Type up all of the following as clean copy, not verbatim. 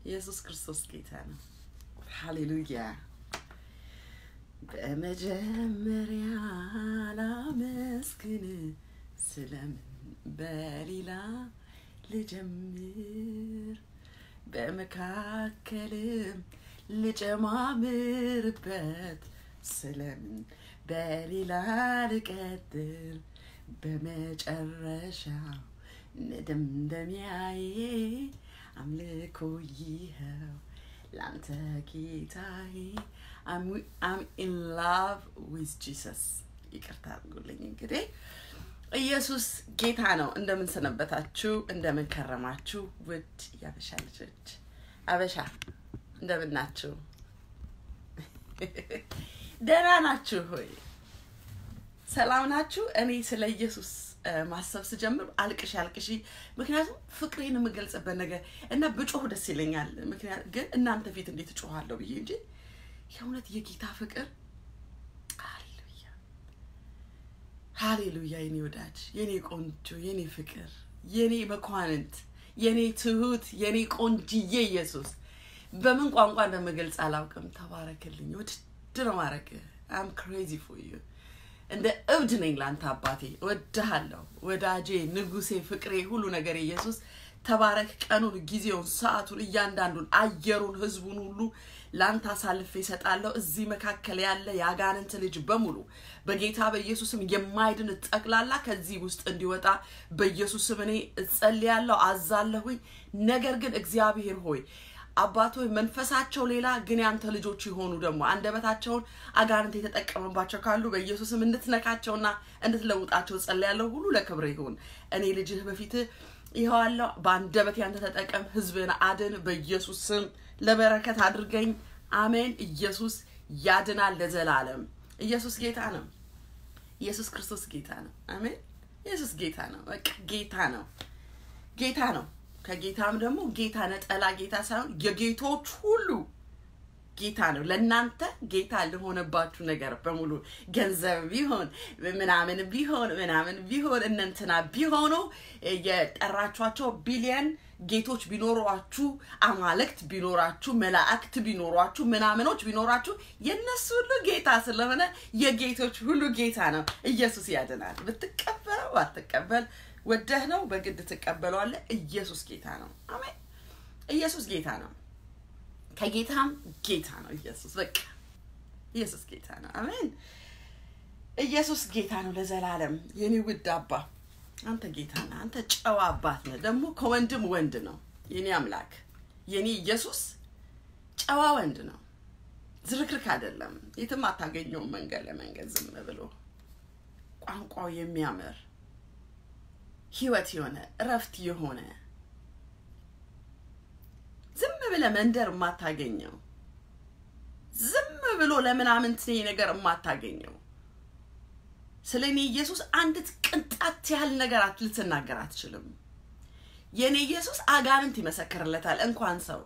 ኢየሱስ ክርስቶስ ጌታ ነው። ሃሌሉያ። በመጀመሪያ ላመስግን፣ ስለምን በሌላ ልጀምር፣ በመካከልም ልጨማምርበት፣ ስለምን በሌላ ልቀጥል፣ በመጨረሻ መደምደሚያዬ አምልኮ ይኸው ላንተ ጌታዬ። I'm in love with Jesus። ይቅርታ አድርጉልኝ። እንግዲህ ኢየሱስ ጌታ ነው። እንደምን ሰነበታችሁ? እንደምን ከረማችሁ? ውድ የአበሻ ልጆች፣ አበሻ እንደምን ናችሁ? ደህና ናችሁ ሆይ? ሰላም ናችሁ? እኔ ስለ ኢየሱስ ማሰብ ስጀምር አልቅሽ አልቅሺ፣ ምክንያቱም ፍቅሬን የምገልጽበት ነገር እና ብጮህ ደስ ይለኛል። ምክንያት ግን እናንተ ፊት እንዴት እጮሃለሁ ብዬ እንጂ የእውነት የጌታ ፍቅር፣ ሃሌሉያ ሃሌሉያ። የኔ ወዳጅ፣ የኔ ቆንጆ፣ የኔ ፍቅር፣ የኔ መኳንንት፣ የኔ ትሁት፣ የኔ ቆንጅዬ ኢየሱስ በምን ቋንቋ እንደምገልጽ አላውቅም። ተባረክልኝ። ውድድ ነው ማድረግ። I'm crazy for you። እንደ እብድ ነኝ ለአንተ አባቴ። እወድሃለሁ ወዳጄ፣ ንጉሴ፣ ፍቅሬ፣ ሁሉ ነገር ኢየሱስ ተባረክ። ቀኑን፣ ጊዜውን፣ ሰዓቱን፣ እያንዳንዱን አየሩን፣ ህዝቡን ሁሉ ለአንተ አሳልፌ እሰጣለሁ። እዚህ መካከል ያለ የአጋንንት ልጅ በሙሉ በጌታ በኢየሱስም የማይድን ጠቅላላ ከዚህ ውስጥ እንዲወጣ በኢየሱስም እኔ እጸልያለሁ፣ አዛለሁኝ። ነገር ግን እግዚአብሔር ሆይ፣ አባት ሆይ፣ መንፈሳቸው ሌላ ግን ያንተ ልጆች የሆኑ ደግሞ አንደበታቸውን አጋንንት የተጠቀመባቸው ካሉ በኢየሱስም እንድትነካቸውና እንድትለውጣቸው ጸልያለሁ። ሁሉ ለክብር ይሁን። እኔ ልጅህ በፊትህ ይኸዋለሁ። በአንደበት ያንተ ተጠቀም፣ ህዝብን አድን። በኢየሱስ ስም ለበረከት አድርገኝ። አሜን። ኢየሱስ ያድናል ለዘላለም። ኢየሱስ ጌታ ነው። ኢየሱስ ክርስቶስ ጌታ ነው። አሜን። ኢየሱስ ጌታ ነው። በቃ ጌታ ነው። ጌታ ነው። ከጌታም ደግሞ ጌታ፣ ነጠላ ጌታ ሳይሆን የጌቶች ሁሉ ጌታ ነው። ለእናንተ ጌታ ለሆነባችሁ ነገር በሙሉ ገንዘብ ቢሆን፣ ምናምን ቢሆን፣ ምናምን ቢሆን፣ እነንትና ቢሆኑ፣ የጠራችኋቸው ቢሊየን ጌቶች ቢኖሯችሁ፣ አማልክት ቢኖራችሁ፣ መላእክት ቢኖሯችሁ፣ ምናምኖች ቢኖራችሁ የእነሱ ሁሉ ጌታ ስለሆነ የጌቶች ሁሉ ጌታ ነው። ኢየሱስ ያድናል። ብትቀበለው ባትቀበል ወደህ ነው በግድ ትቀበለዋለህ። ኢየሱስ ጌታ ነው። አሜን። ኢየሱስ ጌታ ነው። ከጌታም ጌታ ነው ኢየሱስ። በቃ ኢየሱስ ጌታ ነው። አሜን። ኢየሱስ ጌታ ነው ለዘላለም። የኔ ውድ አባ አንተ ጌታ ነህ። አንተ ጨዋ አባት ነህ። ደግሞ ከወንድም ወንድ ነው የኔ አምላክ። የኔ ኢየሱስ ጨዋ ወንድ ነው። ዝርክርክ አይደለም። የትም አታገኘውም። መንገድ ለመንገድ ዝም ብሎ ቋንቋው የሚያምር፣ ህይወት የሆነ፣ እረፍት የሆነ፣ ዝም ብለህ መንደር የማታገኘው፣ ዝም ብሎ ለምናምንት ነገር የማታገኘው፣ ስለ እኔ ኢየሱስ አንዲት ቅንጣት ያህል ነገር ልትናገር አትችልም። የእኔ ኢየሱስ አጋንንት ይመሰክርለታል። እንኳን ሰው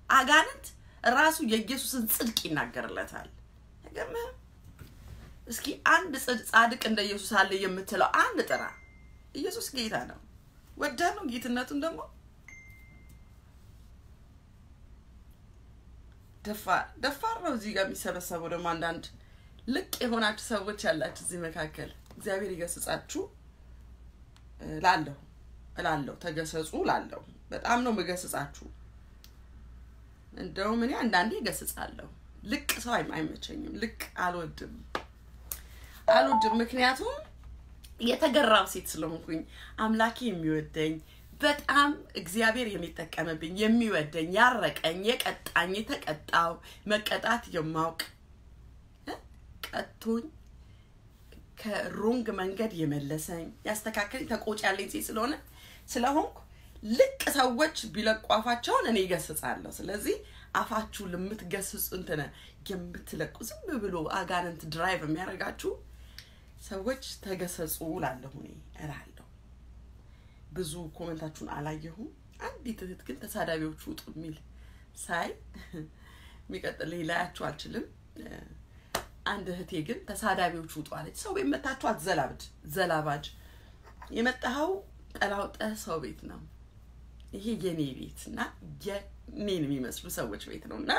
አጋንንት ራሱ የኢየሱስን ጽድቅ ይናገርለታል። አይገርምህም? እስኪ አንድ ጻድቅ እንደ ኢየሱስ አለ የምትለው አንድ ጥራ። ኢየሱስ ጌታ ነው። ወደህ ነው ጌትነቱን ደግሞ ደፋር ደፋር ነው። እዚህ ጋር የሚሰበሰበው ደግሞ አንዳንድ ልቅ የሆናችሁ ሰዎች ያላችሁ እዚህ መካከል እግዚአብሔር ይገስጻችሁ ላለሁ እላለሁ። ተገሰጹ ላለሁ። በጣም ነው የምገስጻችሁ። እንደውም እኔ አንዳንዴ እገስጻለሁ። ልቅ ሰው አይመቸኝም። ልቅ አልወድም አልወድም። ምክንያቱም የተገራው ሴት ስለሆንኩኝ አምላኬ የሚወደኝ፣ በጣም እግዚአብሔር የሚጠቀምብኝ፣ የሚወደኝ፣ ያረቀኝ፣ የቀጣኝ፣ የተቀጣው መቀጣት የማውቅ፣ ቀጥቶኝ ከ wrong መንገድ የመለሰኝ፣ ያስተካከለኝ፣ ተቆጭ ያለኝ ሴት ስለሆንኩ ልቅ ሰዎች ቢለቁ አፋቸውን እኔ ይገስጻለሁ። ስለዚህ አፋችሁ ለምትገስጹ እንትን የምትለቁ፣ ዝም ብሎ አጋንንት drive የሚያደርጋችሁ ሰዎች ተገሰጹ እላለሁ እኔ እላለሁ። ብዙ comment ኣችሁን አላየሁም። አንዲት እህት ግን ተሳዳቢዎች ውጡ የሚል ሳይ የሚቀጥል ላያችሁ አልችልም። አንድ እህቴ ግን ተሳዳቢዎች ውጡ አለች። ሰው ቤት መታችሁ አትዘላብድ፣ ዘላባጅ የመጣኸው ቀላውጠህ ሰው ቤት ነው። ይሄ የኔ ቤት እና የኔን የሚመስሉ ሰዎች ቤት ነው። እና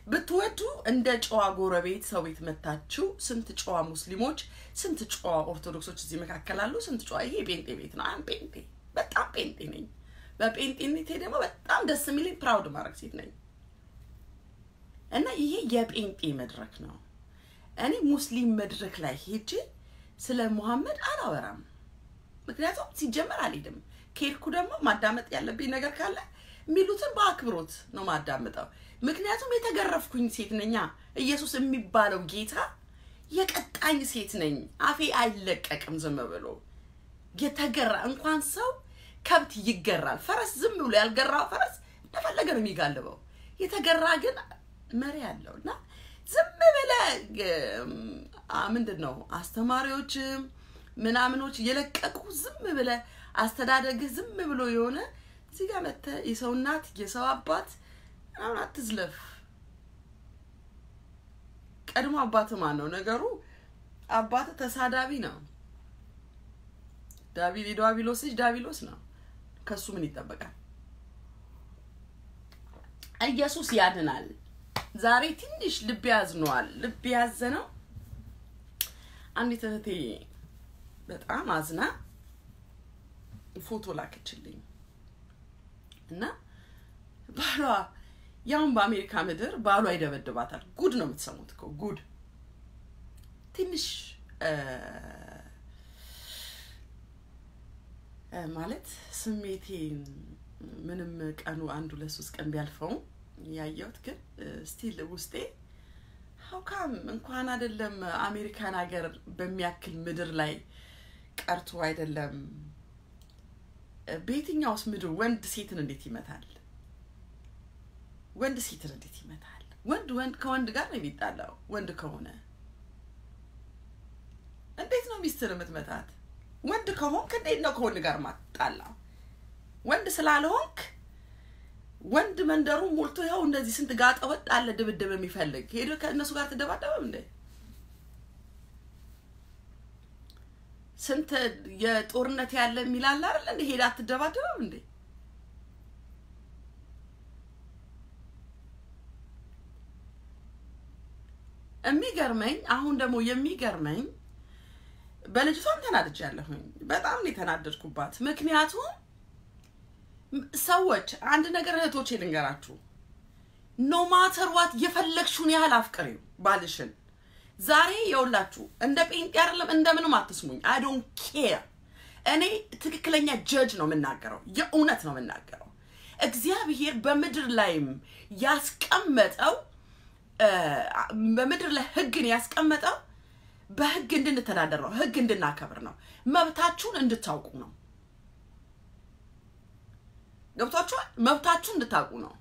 ብትወዱ እንደ ጨዋ ጎረቤት ሰው ቤት መታችሁ፣ ስንት ጨዋ ሙስሊሞች፣ ስንት ጨዋ ኦርቶዶክሶች እዚህ መካከል አሉ። ስንት ጨዋ። ይሄ ጴንጤ ቤት ነው። I'm ጴንጤ፣ በጣም ጴንጤ ነኝ። በጴንጤነቴ ደግሞ በጣም ደስ የሚለኝ proud ማድረግ ሴት ነኝ። እና ይሄ የጴንጤ መድረክ ነው። እኔ ሙስሊም መድረክ ላይ ሄጄ ስለ ሙሐመድ አላወራም። ምክንያቱም ሲጀመር አልሄድም። ከሄድኩ ደግሞ ማዳመጥ ያለብኝ ነገር ካለ የሚሉትን በአክብሮት ነው ማዳምጠው። ምክንያቱም የተገረፍኩኝ ሴት ነኛ። ኢየሱስ የሚባለው ጌታ የቀጣኝ ሴት ነኝ። አፌ አይለቀቅም ዝም ብሎ። የተገራ እንኳን ሰው ከብት ይገራል። ፈረስ ዝም ብሎ ያልገራው ፈረስ እንደፈለገ ነው የሚጋልበው። የተገራ ግን መሪ አለው። እና ዝም ብለህ ምንድን ነው አስተማሪዎችም ምናምኖች እየለቀቁ ዝም ብለህ አስተዳደግህ ዝም ብሎ የሆነ እዚህ ጋር መተህ የሰው እናት የሰው አባት ምናምን አትዝለፍ። ቀድሞ አባት ማን ነው? ነገሩ አባት ተሳዳቢ ነው። የዳቢሎስ ልጅ ዳቢሎስ ነው። ከሱ ምን ይጠበቃል? ኢየሱስ ያድናል። ዛሬ ትንሽ ልብ ያዝኗል። ልብ ያዘነው አንዲት እህቴ በጣም አዝና ፎቶ ላከችልኝ። እና ባሏ ያውን በአሜሪካ ምድር ባሏ ይደበድባታል። ጉድ ነው የምትሰሙት እኮ ጉድ። ትንሽ ማለት ስሜቴ ምንም ቀኑ አንድ ሁለት ሶስት ቀን ቢያልፈውም ያየሁት ግን still ውስጤ how come እንኳን አይደለም አሜሪካን ሀገር በሚያክል ምድር ላይ ቀርቶ አይደለም በየትኛውስ ምድር ወንድ ሴትን እንዴት ይመታል? ወንድ ሴትን እንዴት ይመታል? ወንድ ወንድ ከወንድ ጋር ነው የሚጣላው። ወንድ ከሆነ እንዴት ነው ሚስትን የምትመታት? ወንድ ከሆንክ እንዴት ነው ከወንድ ጋር ማጣላው? ወንድ ስላልሆንክ ወንድ መንደሩ ሞልቶ ይኸው እንደዚህ ስንት ጋጠ ወጥ አለ ድብድብ የሚፈልግ ሄዶ ከእነሱ ጋር ትደባደብም እንዴ? ስንት የጦርነት ያለ የሚላል አይደል እንዴ? ሄዳ አትደባደብም እንዴ? የሚገርመኝ አሁን ደግሞ የሚገርመኝ በልጅቷም ተናድጃለሁኝ። በጣም ነው የተናደድኩባት። ምክንያቱም ሰዎች አንድ ነገር እህቶቼ ልንገራችሁ፣ no matter what የፈለግሽውን ያህል አፍቅሪው ባልሽን። ዛሬ የውላችሁ እንደ ጴንጤ አይደለም እንደምንም አትስሙኝ። I don't care። እኔ ትክክለኛ ጀጅ ነው የምናገረው፣ የእውነት ነው የምናገረው። እግዚአብሔር በምድር ላይም ያስቀመጠው በምድር ላይ ህግን ያስቀመጠው በህግ እንድንተዳደር ነው፣ ህግ እንድናከብር ነው፣ መብታችሁን እንድታውቁ ነው። ገብቷችኋል? መብታችሁን እንድታውቁ ነው።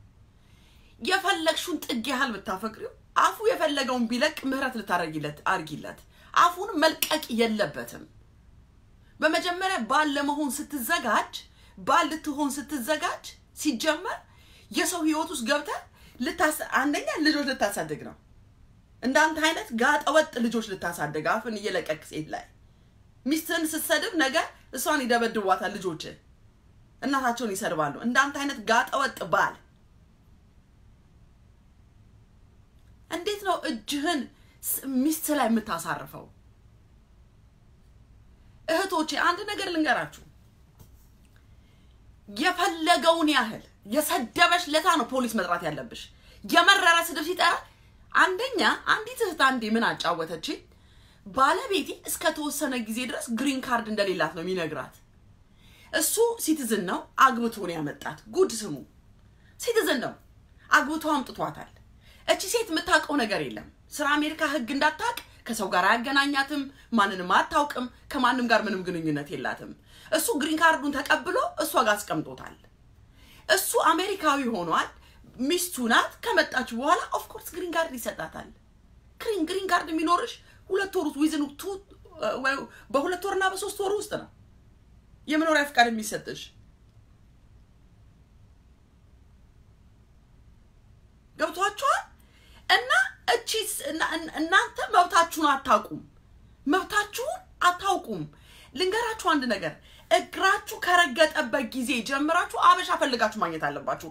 የፈለግሽውን ጥግ ያህል ብታፈቅሪው አፉ የፈለገውን ቢለቅ ምህረት ልታረጊለት አርጊለት። አፉን መልቀቅ የለበትም። በመጀመሪያ ባል ለመሆን ስትዘጋጅ፣ ባል ልትሆን ስትዘጋጅ ሲጀመር የሰው ህይወት ውስጥ ገብተህ አንደኛ ልጆች ልታሳድግ ነው። እንዳንተ አይነት ጋጠ ወጥ ልጆች ልታሳድግ አፍን እየለቀቅ ሴት ላይ ሚስትህን ስትሰድብ ነገ እሷን ይደበድቧታል ልጆች፣ እናታቸውን ይሰድባሉ። እንዳንተ አይነት ጋጠ ወጥ ባል እንዴት ነው እጅህን ሚስት ላይ የምታሳርፈው? እህቶቼ አንድ ነገር ልንገራችሁ፣ የፈለገውን ያህል የሰደበሽ ለታ ነው ፖሊስ መጥራት ያለብሽ። የመረረ ስድብ ሲጠራ አንደኛ አንዲት እህት አንዴ ምን አጫወተችኝ፣ ባለቤቴ እስከ ተወሰነ ጊዜ ድረስ green card እንደሌላት ነው የሚነግራት። እሱ citizen ነው፣ አግብቶ ነው ያመጣት። ጉድ ስሙ፣ citizen ነው፣ አግብቶ አምጥቷታል። እቺ ሴት የምታውቀው ነገር የለም። ስለ አሜሪካ ህግ እንዳታውቅ ከሰው ጋር አያገናኛትም፣ ማንንም አታውቅም፣ ከማንም ጋር ምንም ግንኙነት የላትም። እሱ green card ኡን ተቀብሎ እሷ ጋር አስቀምጦታል። እሱ አሜሪካዊ ሆኗል፣ ሚስቱ ናት። ከመጣች በኋላ of course green card ይሰጣታል። Green card የሚኖርሽ 2 ወር ውስጥ within በ2 ወርና በ3 ወር ውስጥ ነው የመኖሪያ ፍቃድ የሚሰጥሽ። ገብቷችኋል? እና እቺ እናንተ መብታችሁን አታውቁም፣ መብታችሁን አታውቁም። ልንገራችሁ አንድ ነገር፣ እግራችሁ ከረገጠበት ጊዜ ጀምራችሁ አበሻ ፈልጋችሁ ማግኘት አለባችሁ።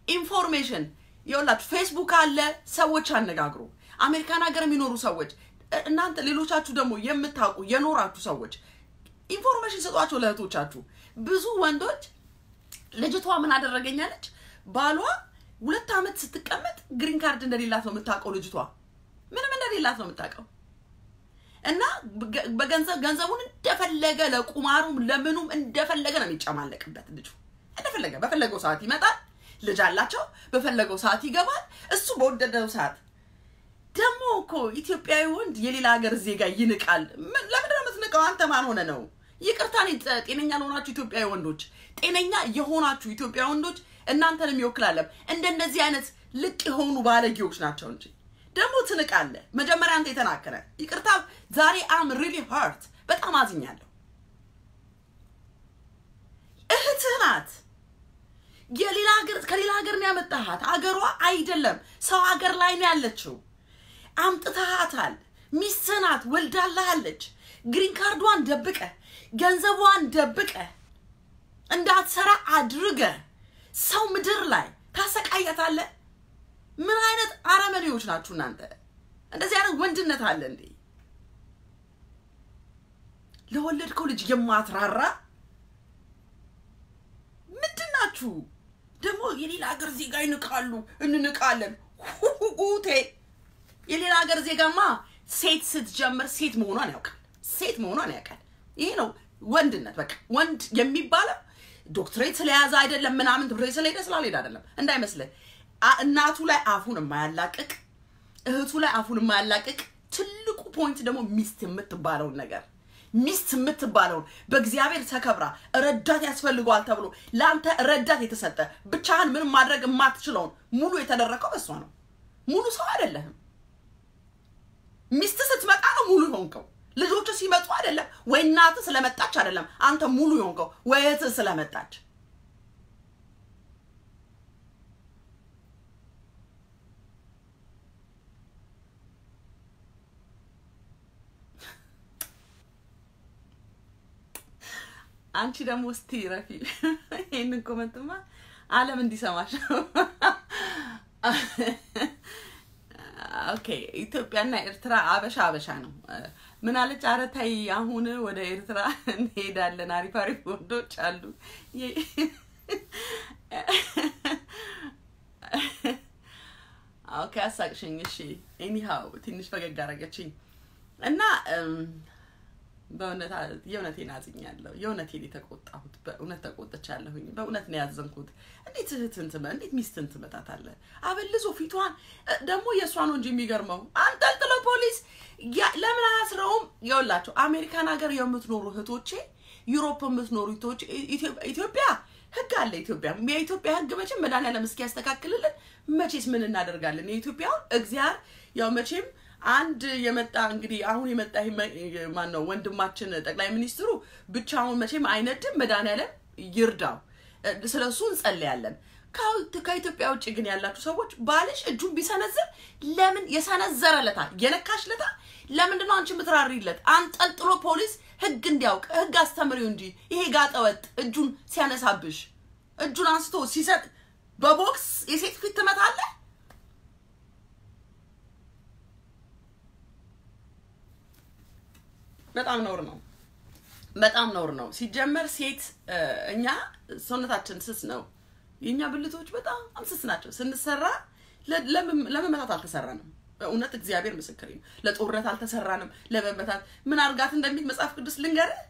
Information ይኸውላችሁ፣ ፌስቡክ አለ፣ ሰዎች አነጋግሩ። አሜሪካን ሀገር የሚኖሩ ሰዎች እናንተ፣ ሌሎቻችሁ ደግሞ የምታውቁ የኖራችሁ ሰዎች information ስጧቸው ለእህቶቻችሁ። ብዙ ወንዶች ልጅቷ ምን አደረገኛለች? ባሏ 2 ዓመት ስትቀመጥ green card እንደሌላት ነው የምታውቀው። ልጅቷ ምንም እንደሌላት ነው የምታውቀው። እና በገንዘብ ገንዘቡን እንደፈለገ ለቁማሩም ለምኑም እንደፈለገ ነው የሚጨማለቅበት። ልጁ እንደፈለገ በፈለገው ሰዓት ይመጣል። ልጅ አላቸው። በፈለገው ሰዓት ይገባል። እሱ በወደደው ሰዓት። ደግሞ እኮ ኢትዮጵያዊ ወንድ የሌላ ሀገር ዜጋ ይንቃል። ለምንድን ነው የምትንቀው? አንተ ማን ሆነ ነው? ይቅርታ፣ እኔ ጤነኛ ለሆናችሁ ኢትዮጵያዊ ወንዶች፣ ጤነኛ የሆናችሁ ኢትዮጵያዊ ወንዶች እናንተንም ይወክላለም። እንደነዚህ አይነት ልቅ የሆኑ ባለጌዎች ናቸው እንጂ ደግሞ ትንቃለህ። መጀመሪያ አንተ የተናከረ ይቅርታ፣ ዛሬ I'm really hurt፣ በጣም አዝኛለሁ። እህትህ ናት። የሌላ ሀገር ከሌላ ሀገር ነው ያመጣሃት። አገሯ አይደለም፣ ሰው ሀገር ላይ ነው ያለችው። አምጥተሃታል። ሚስትህ ናት፣ ወልዳልሃለች። Green card ዷን ደብቀ፣ ገንዘቧን ደብቀ፣ እንዳትሰራ አድርገ ሰው ምድር ላይ ታሰቃያታለህ። ምን አይነት አረመኔዎች ናችሁ እናንተ? እንደዚህ አይነት ወንድነት አለ እንዴ? ለወለድከው ልጅ የማትራራ ምንድን ናችሁ? ደግሞ የሌላ ሀገር ዜጋ ይንቃሉ። እንንቃለን። ሁቴ የሌላ ሀገር ዜጋማ ሴት ስትጀምር ሴት መሆኗን ያውቃል። ሴት መሆኗን ያውቃል። ይሄ ነው ወንድነት። በቃ ወንድ የሚባለው ዶክትሬት ስለያዘ አይደለም፣ ምናምን ትምህርት ቤት ስለሄደ ስላልሄደ አይደለም እንዳይመስልህ። እናቱ ላይ አፉን የማያላቅቅ፣ እህቱ ላይ አፉን የማያላቅቅ፣ ትልቁ point ደግሞ ሚስት የምትባለውን ነገር፣ ሚስት የምትባለውን በእግዚአብሔር ተከብራ ረዳት ያስፈልገዋል ተብሎ ለአንተ ረዳት የተሰጠ፣ ብቻህን ምንም ማድረግ የማትችለውን ሙሉ የተደረገው በሷ ነው። ሙሉ ሰው አይደለህም። ሚስት ስትመጣ ነው ሙሉ የሆንከው። ልጆቹ ሲመጡ አይደለም፣ ወይ እናትህ ስለመጣች አይደለም አንተ ሙሉ የሆንከው፣ ወይ እህትህ ስለመጣች። አንቺ ደግሞ እስቲ ረፊ፣ ይህንን comment ማ ዓለም እንዲሰማሽ ነው። Okay፣ ኢትዮጵያና ኤርትራ አበሻ አበሻ ነው። ምን አለች? ኧረ ተይ አሁን ወደ ኤርትራ እንሄዳለን፣ አሪፍ አሪፍ ወንዶች አሉ። Okay፣ አሳቅሽኝ። እሺ፣ anyhow ትንሽ ፈገግ አደረገችኝ እና በእውነት የእውነቴን አዝኛለሁ። የእውነቴን የተቆጣሁት በእውነት ተቆጥቻለሁኝ። በእውነት ነው ያዘንኩት። እንዴት እህትን ትመ እንዴት ሚስትን ትመታታለህ? አበልዞ ፊቷን ደግሞ የእሷ ነው እንጂ የሚገርመው አንጠልጥሎ ፖሊስ ለምን አያስረውም? ይኸውላችሁ አሜሪካን ሀገር የምትኖሩ እህቶቼ፣ Europe የምትኖሩ እህቶቼ፣ ኢትዮጵያ ህግ አለ። ኢትዮጵያ የኢትዮጵያ ህግ መቼም መድኃኒዓለም እስኪያስተካክልልን መቼስ ምን እናደርጋለን? የኢትዮጵያውን እግዚአብሔር ያው መቼም አንድ የመጣ እንግዲህ አሁን የመጣ ማን ነው ወንድማችን ጠቅላይ ሚኒስትሩ ብቻውን መቼም አይነድም። መድኃኒዓለም ይርዳው። ስለ እሱ እንጸልያለን። ከኢትዮጵያ ውጭ ግን ያላችሁ ሰዎች ባልሽ እጁን ቢሰነዝር ለምን የሰነዘረለታ የነካሽ ለታ ለምንድን ነው አንቺ የምትራሪለት? አንጠልጥሎ ፖሊስ ህግ እንዲያውቅ ህግ አስተምሪው እንጂ ይሄ ጋጠወጥ እጁን ሲያነሳብሽ እጁን አንስቶ ሲሰጥ በቦክስ የሴት ፊት ትመታለህ። በጣም ነውር ነው። በጣም ነውር ነው። ሲጀመር ሴት እኛ ሰውነታችን ስስ ነው። የእኛ ብልቶች በጣም ስስ ናቸው። ስንሰራ ለመመታት አልተሰራንም። እውነት እግዚአብሔር ምስክሬ ነው። ለጦርነት አልተሰራንም። ለመመታት ምን አድርጋት እንደሚል መጽሐፍ ቅዱስ ልንገርህ።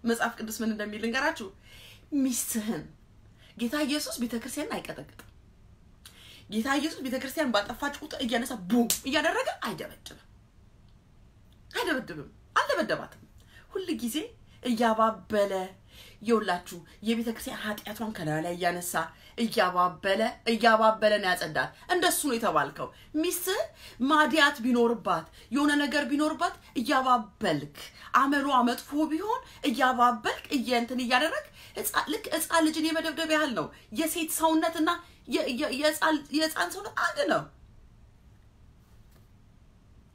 መጽሐፍ ቅዱስ ምን እንደሚል ልንገራችሁ። ሚስትህን ጌታ ኢየሱስ ቤተክርስቲያንን አይቀጠቅጥም። ጌታ ኢየሱስ ቤተክርስቲያን ባጠፋች ቁጥር እያነሳ ቡም እያደረገ አይደበድብም፣ አይደበድብም፣ አልደበደባትም። ሁል ጊዜ እያባበለ የውላችሁ የቤተ ክርስቲያን ኃጢአቷን ከላዩ ላይ እያነሳ እያባበለ እያባበለ ነው ያጸዳት። እንደሱ ነው የተባልከው። ሚስትህ ማዲያት ቢኖርባት የሆነ ነገር ቢኖርባት እያባበልክ፣ አመሏ መጥፎ ቢሆን እያባበልክ እየንትን እያደረግ ልክ ሕፃን ልጅን የመደብደብ ያህል ነው። የሴት ሰውነትና የሕፃን ሰውነት አንድ ነው።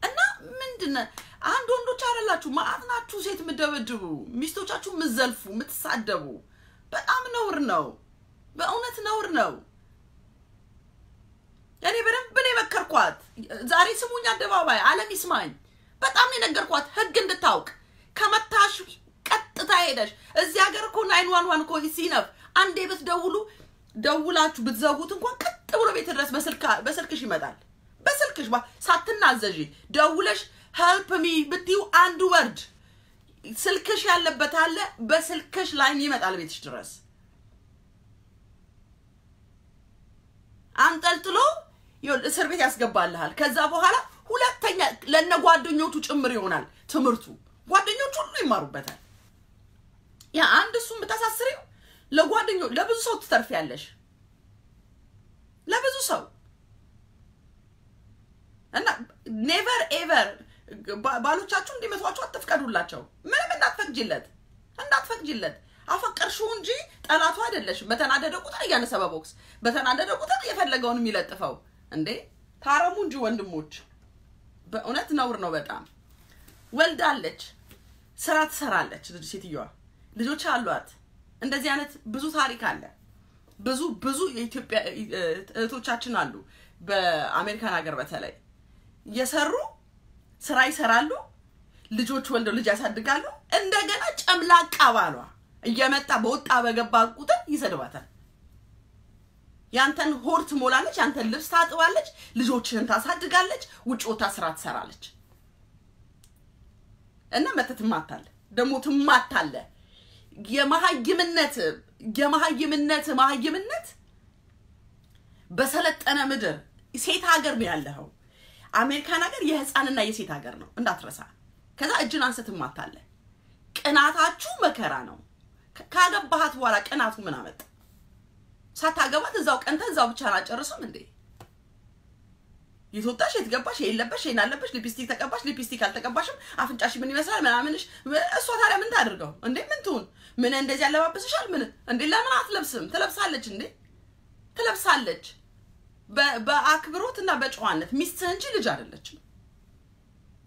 እና ምንድን አንድ ወንዶች አይደላችሁ፣ ማአት ናችሁ። ሴት የምትደበድቡ፣ ሚስቶቻችሁ የምትዘልፉ፣ የምትሳደቡ በጣም ነውር ነው። በእውነት ነውር ነው። እኔ በደንብ ነው የመከርኳት። ዛሬ ስሙኝ፣ አደባባይ ዓለም ይስማኝ። በጣም ነው የነገርኳት፣ ህግ እንድታውቅ። ከመታሽ ቀጥታ ሄደሽ እዚህ ሀገር እኮ 911 እኮ ሲነፍ አንዴ ብትደውሉ ደውላችሁ ብትዘጉት እንኳን ቀጥ ብሎ ቤት ድረስ በስልክሽ ይመጣል። በስልክሽ ሳትናዘዢ ደውለሽ help me ብትዩ አንድ word ስልክሽ ያለበት አለ፣ በስልክሽ ላይ ይመጣል ቤትሽ ድረስ አንጠልጥሎ እስር ቤት ያስገባልሃል። ከዛ በኋላ ሁለተኛ ለነ ጓደኞቹ ጭምር ይሆናል ትምህርቱ። ጓደኞቹ ሁሉ ይማሩበታል። ያ አንድ እሱን ብታሳስሪው ለጓደኞ ለብዙ ሰው ትተርፊያለሽ፣ ለብዙ ሰው። እና never ever ባሎቻችሁ እንዲመቷችሁ አትፍቀዱላቸው። ምንም እንዳትፈቅጂለት፣ እንዳትፈቅጂለት። አፈቀርሽው እንጂ ጠላቱ አይደለሽም። በተናደደ ቁጥር እያነሳ በቦክስ፣ በተናደደ ቁጥር የፈለገውን የሚለጥፈው እንዴ! ታረሙ እንጂ ወንድሞች፣ በእውነት ነውር ነው በጣም። ወልዳለች፣ ስራ ትሰራለች ሴትዮዋ፣ ልጆች አሏት። እንደዚህ አይነት ብዙ ታሪክ አለ። ብዙ ብዙ የኢትዮጵያ እህቶቻችን አሉ በአሜሪካን ሀገር በተለይ የሰሩ ስራ ይሰራሉ፣ ልጆች ወልደው ልጅ ያሳድጋሉ። እንደገና ጨምላቃ ባሏ እየመጣ በወጣ በገባ ቁጥር ይሰድባታል። ያንተን ሆድ ትሞላለች፣ ያንተን ልብስ ታጥባለች፣ ልጆችህን ታሳድጋለች፣ ውጭ ወታ ስራ ትሰራለች። እና መተህ ትማታለህ፣ ደግሞ ትማታለህ። የመሀይምነት የመሀይምነት መሀይምነት በሰለጠነ ምድር ሴት ሀገር ነው ያለኸው። አሜሪካን ሀገር የህፃንና የሴት ሀገር ነው እንዳትረሳ። ከዛ እጅን አንስተህ ትማታለህ። ቅናታችሁ መከራ ነው። ካገባሃት በኋላ ቅናቱ ምን አመጣ? ሳታገባት እዛው ቀንተህ እዛው ብቻ አጨርስም እንዴ? የት ወጣሽ፣ የት ገባሽ፣ የለበሽ፣ ይሄን አለበሽ፣ ሊፕስቲክ ተቀባሽ፣ ሊፕስቲክ አልተቀባሽም፣ አፍንጫሽ ምን ይመስላል ምናምንሽ። እሷ ታዲያ ምን ታድርገው እንዴ? ምን ትሁን? ምን እንደዚህ ያለባብስሻል? ምን እንዴ? ለምን አትለብስም? ትለብሳለች እንዴ? ትለብሳለች። በአክብሮት እና በጨዋነት ሚስትህ እንጂ ልጅ አይደለችም።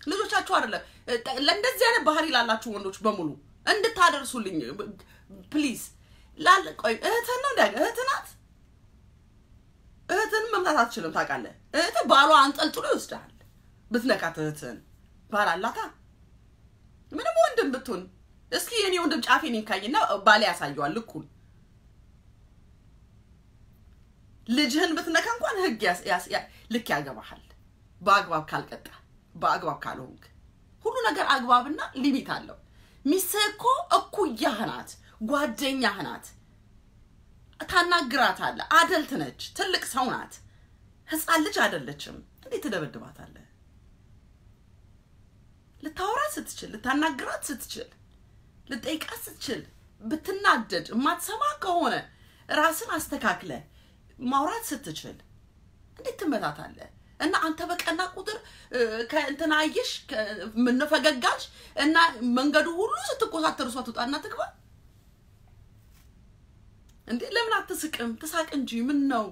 ልጆቻችሁ አይደለም። ለእንደዚህ አይነት ባህሪ ላላችሁ ወንዶች በሙሉ እንድታደርሱልኝ please። ላል ቆይ እህትህን ነው እንዴ? እህትህ ናት። እህትህን መምታት አትችልም፣ ታውቃለህ። እህትህ ባሏ አንጠልጥሎ ይወስድሃል ብትነካት። እህትህን ባል አላታ። ምንም ወንድም ብትሆን እስኪ የኔ ወንድም ጫፌን ይንካኝና ባሌ ያሳየዋል ልኩን። ልጅህን ብትነካ እንኳን ህግ ልክ ያገባሃል። በአግባብ ካልቀጣ፣ በአግባብ ካልሆንክ ሁሉ ነገር አግባብና limit አለው። ሚስትህ እኮ እኩያህ ናት፣ ጓደኛህ ናት። ታናግራታለህ። Adult ነች፣ ትልቅ ሰው ናት፣ ህፃን ልጅ አይደለችም። እንዴት ትደበድባታለህ? ልታወራት ስትችል፣ ልታናግራት ስትችል፣ ልጠይቃት ስትችል፣ ብትናደድ የማትሰማ ከሆነ ራስን አስተካክለ ማውራት ስትችል እንዴት ትመታታለህ? እና አንተ በቀና ቁጥር ከእንትና አየሽ ምን ፈገጋች እና መንገዱ ሁሉ ስትኮሳተር እሷ ትውጣና ትግባ እንዴ? ለምን አትስቅም? ትሳቅ እንጂ። ምን ነው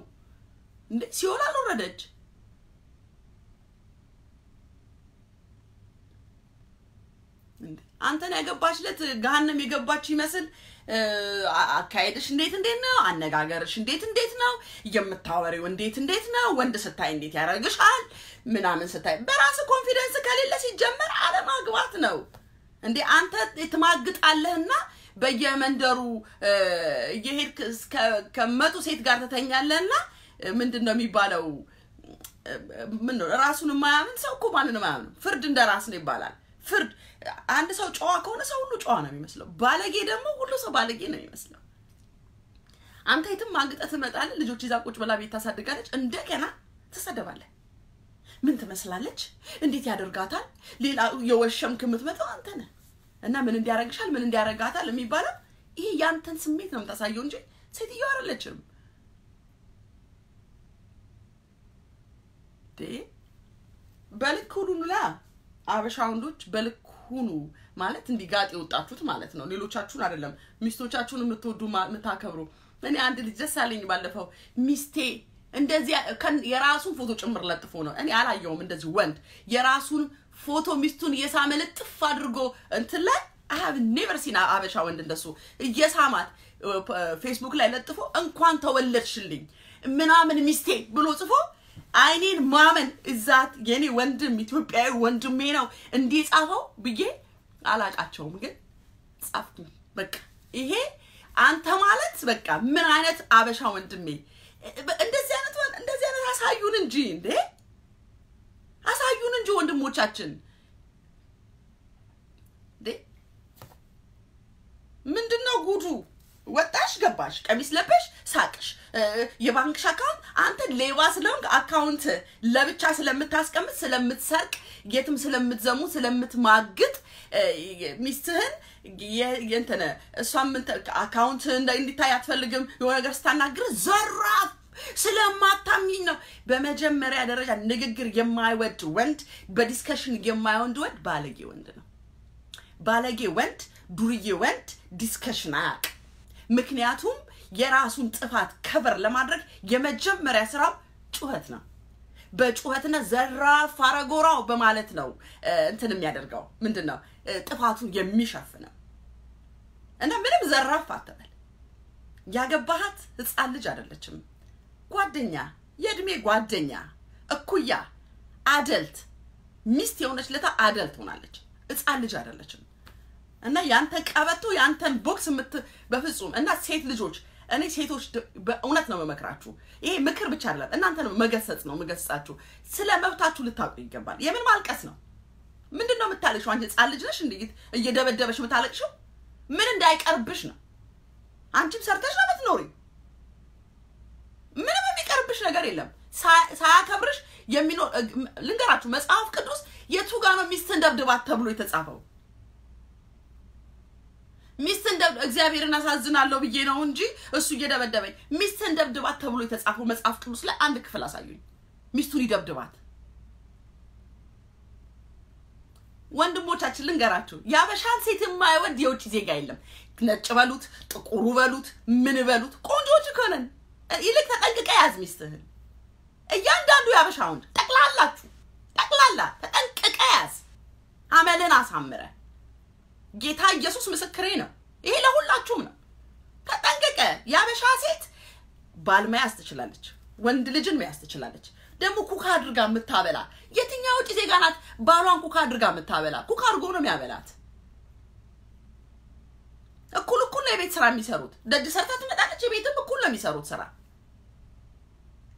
እንዴ? ሲኦል አልወረደች እንዴ? አንተን ያገባችለት ገሃነም የገባች ይመስል አካሄድሽ እንዴት እንዴት ነው? አነጋገርሽ እንዴት እንዴት ነው? የምታወሪው እንዴት እንዴት ነው? ወንድ ስታይ እንዴት ያደርግሻል? ምናምን ስታይ በራስ confidence ከሌለ ሲጀመር አለማግባት ነው እንዴ። አንተ ትማግጣለህና በየመንደሩ እየሄድክ ከመቶ ሴት ጋር ትተኛለህና ምንድን ነው የሚባለው? ምን ነው ራሱን የማያምን ሰው እኮ ማንንም አያምንም። ፍርድ እንደ ራስ ነው ይባላል። ፍርድ አንድ ሰው ጨዋ ከሆነ ሰው ሁሉ ጨዋ ነው የሚመስለው። ባለጌ ደግሞ ሁሉ ሰው ባለጌ ነው የሚመስለው። አንተ የትም ማግጠህ ትመጣለህ። ልጆች ይዛ ቁጭ ብላ ቤት ታሳድጋለች። እንደገና ትሰደባለህ። ምን ትመስላለች? እንዴት ያደርጋታል? ሌላ የወሸምክ የምትመጣው አንተ ነህ። እና ምን እንዲያረግሻል፣ ምን እንዲያረጋታል የሚባለው ይሄ ያንተን ስሜት ነው የምታሳየው እንጂ ሴትዮዋ አይደለችም። በልክ ሁኑ ላ አበሻ ወንዶች በልክ ሁኑ ማለት እንዲህ ጋጥ የወጣችሁት ማለት ነው። ሌሎቻችሁን አይደለም፣ ሚስቶቻችሁን የምትወዱ የምታከብሩ። እኔ አንድ ልጅ ደስ አለኝ ባለፈው ሚስቴ እንደዚህ የራሱን ፎቶ ጭምር ለጥፎ ነው። እኔ አላየውም እንደዚህ ወንድ የራሱን ፎቶ ሚስቱን እየሳመ ልጥፍ አድርጎ እንትን ላይ I have never seen አበሻ ወንድ እንደሱ እየሳማት ፌስቡክ ላይ ለጥፎ እንኳን ተወለድሽልኝ ምናምን ሚስቴ ብሎ ጽፎ አይኔን ማመን እዛት የኔ ወንድም ኢትዮጵያዊ ወንድሜ ነው እንዲህ ጻፈው ብዬ አላቃቸውም፣ ግን ጻፍኩኝ። በቃ ይሄ አንተ ማለት በቃ ምን አይነት አበሻ ወንድሜ እንደዚህ አይነት አሳዩን እንጂ እንዴ፣ አሳዩን እንጂ ወንድሞቻችን እንዴ። ምንድነው ጉዱ? ወጣሽ ገባሽ፣ ቀሚስ ለበሽ፣ ሳቅሽ፣ የባንክሽ account አንተ ሌባ ስለሆንክ account ለብቻ ስለምታስቀምጥ፣ ስለምትሰርቅ፣ የትም ስለምትዘሙ፣ ስለምትማግጥ ሚስትህን የእንትን እሷም account እንዲታይ አትፈልግም። የሆነ ነገር ስታናግር ዘራፍ ስለማታምኝ ነው። በመጀመሪያ ደረጃ ንግግር የማይወድ ወንድ፣ በ discussion የማይወድ ወንድ ባለጌ ወንድ ነው። ባለጌ ወንድ፣ ዱርዬ ወንድ discussion አያውቅም። ምክንያቱም የራሱን ጥፋት cover ለማድረግ የመጀመሪያ ስራው ጩኸት ነው። በጩኸትና ዘራፍ አረጎራው በማለት ነው እንትን የሚያደርገው ምንድነው ጥፋቱን የሚሸፍነው። እና ምንም ዘራፍ አትበል። ያገባሃት ህፃን ልጅ አይደለችም። ጓደኛ፣ የእድሜ ጓደኛ፣ እኩያ፣ adult ሚስት የሆነች ለታ adult ሆናለች። ህፃን ልጅ አይደለችም። እና ያንተን ቀበቶ ያንተን ቦክስ በፍጹም። እና ሴት ልጆች፣ እኔ ሴቶች በእውነት ነው መመክራችሁ። ይሄ ምክር ብቻ አይደለም፣ እናንተ ነው መገሰጽ ነው መገሰጻችሁ። ስለ መብታችሁ ልታውቁ ይገባል። የምን ማልቀስ ነው? ምንድነው የምታለቅሽው? አንቺ ህፃን ልጅ ነሽ እንዴ እየደበደበሽ የምታለቅሽው? ምን እንዳይቀርብሽ ነው? አንቺም ሰርተሽ ነው የምትኖሪው። ምንም የሚቀርብሽ ነገር የለም። ሳያከብርሽ የሚኖር ልንገራችሁ፣ መጽሐፍ ቅዱስ የቱ ጋር ነው ሚስትን ደብድባት ተብሎ የተጻፈው? ሚስትን እግዚአብሔርን አሳዝናለሁ ብዬ ነው እንጂ እሱ እየደበደበኝ። ሚስትን ደብድባት ተብሎ የተጻፈው መጽሐፍ ቅዱስ ላይ አንድ ክፍል አሳዩኝ። ሚስቱን ይደብድባት። ወንድሞቻችን ልንገራችሁ፣ ያበሻን ሴት የማይወድ የውጭ ዜጋ የለም። ነጭ በሉት፣ ጥቁሩ በሉት፣ ምን በሉት፣ ቆንጆች እኮ ነን። ይልቅ ተጠንቅቀህ ያዝ ሚስትህን። እያንዳንዱ ያበሻ ወንድ ጠቅላላችሁ ጠቅላላ ተጠንቅቀህ ያዝ። አመልን አሳምረ። ጌታ ኢየሱስ ምስክሬ ነው። ይሄ ለሁላችሁም ነው። ተጠንቀቀ። ያበሻ ሴት ባል መያዝ ትችላለች፣ ወንድ ልጅን መያዝ ትችላለች። ደግሞ ኩካ አድርጋ የምታበላ የትኛው ውጭ ዜጋ ናት? ባሏን ኩካ አድርጋ የምታበላ ኩካ አድርጎ ነው የሚያበላት። እኩል እኩል ነው የቤት ስራ የሚሰሩት። ደጅ ሰርታ ትመጣለች፣ የቤትም እኩል ነው የሚሰሩት ስራ።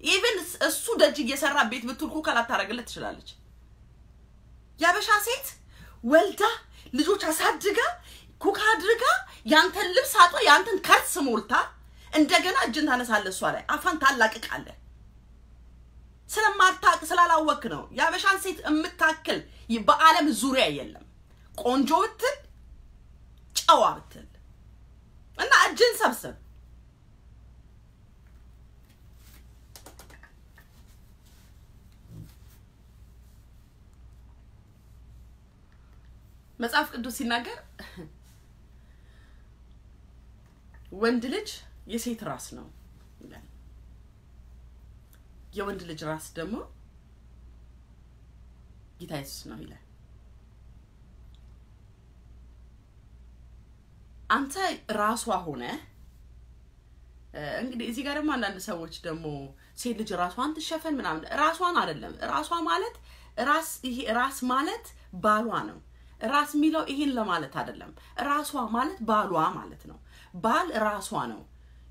even እሱ ደጅ እየሰራ ቤት ብትል ኩካ ላታረግለት ትችላለች። ያበሻ ሴት ወልዳ ልጆች አሳድጋ ኩካ አድርጋ ያንተን ልብስ አጥባ ያንተን ከርስ ሞልታ እንደገና እጅን ታነሳለህ እሷ ላይ አፋን ታላቅቃለህ። ስለማታቅ ስላላወክ ነው። ያበሻን ሴት የምታክል በዓለም ዙሪያ የለም። ቆንጆ ብትል ጨዋ ብትል እና እጅን ሰብስብ። መጽሐፍ ቅዱስ ሲናገር ወንድ ልጅ የሴት ራስ ነው ይላል። የወንድ ልጅ ራስ ደግሞ ጌታ ኢየሱስ ነው ይላል። አንተ ራሷ ሆነ እንግዲህ እዚህ ጋር ደግሞ አንዳንድ ሰዎች ደግሞ ሴት ልጅ ራሷን ትሸፈን ምናምን፣ ራሷን አይደለም። ራሷ ማለት ራስ፣ ይሄ ራስ ማለት ባሏ ነው። ራስ የሚለው ይሄን ለማለት አይደለም። ራሷ ማለት ባሏ ማለት ነው። ባል ራሷ ነው።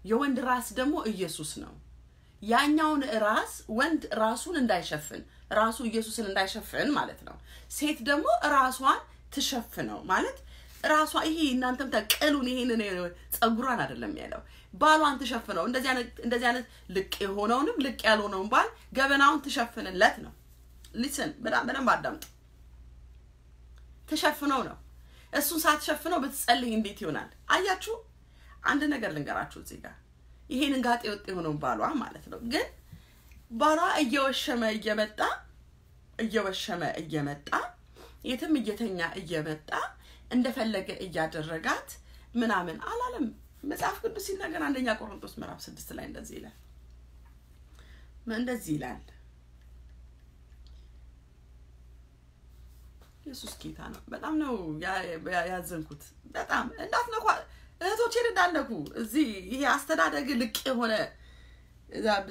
የወንድ ራስ ደግሞ ኢየሱስ ነው። ያኛውን ራስ ወንድ ራሱን እንዳይሸፍን ራሱ ኢየሱስን እንዳይሸፍን ማለት ነው። ሴት ደግሞ ራሷን ትሸፍነው ማለት ራሷ ይሄ እናንተም ተቀሉን ይሄንን ጸጉሯን አይደለም ያለው ባሏን ትሸፍነው። እንደዚህ አይነት ልቅ የሆነውንም ልቅ ያልሆነውን ባል ገበናውን ትሸፍንለት ነው። ሊስን በደንብ አዳምጡ። ተሸፍነው ነው። እሱን ሳትሸፍነው ብትጸልይ እንዴት ይሆናል? አያችሁ፣ አንድ ነገር ልንገራችሁ እዚህ ጋር ይሄንን ጋጤ ወጥ የሆነው ባሏ ማለት ነው። ግን ባሏ እየወሸመ እየመጣ የትም እየተኛ እየመጣ እንደፈለገ እያደረጋት ምናምን አላለም። መጽሐፍ ቅዱስ ሲናገር አንደኛ ቆሮንቶስ ምዕራፍ 6 ላይ እንደዚህ ይላል። እንደዚህ ይላል። ኢየሱስ ጌታ ነው። በጣም ነው ያዘንኩት። በጣም እንዳትነኩ እህቶቼን እንዳትነኩ። እዚህ ይሄ አስተዳደግ ልቅ የሆነ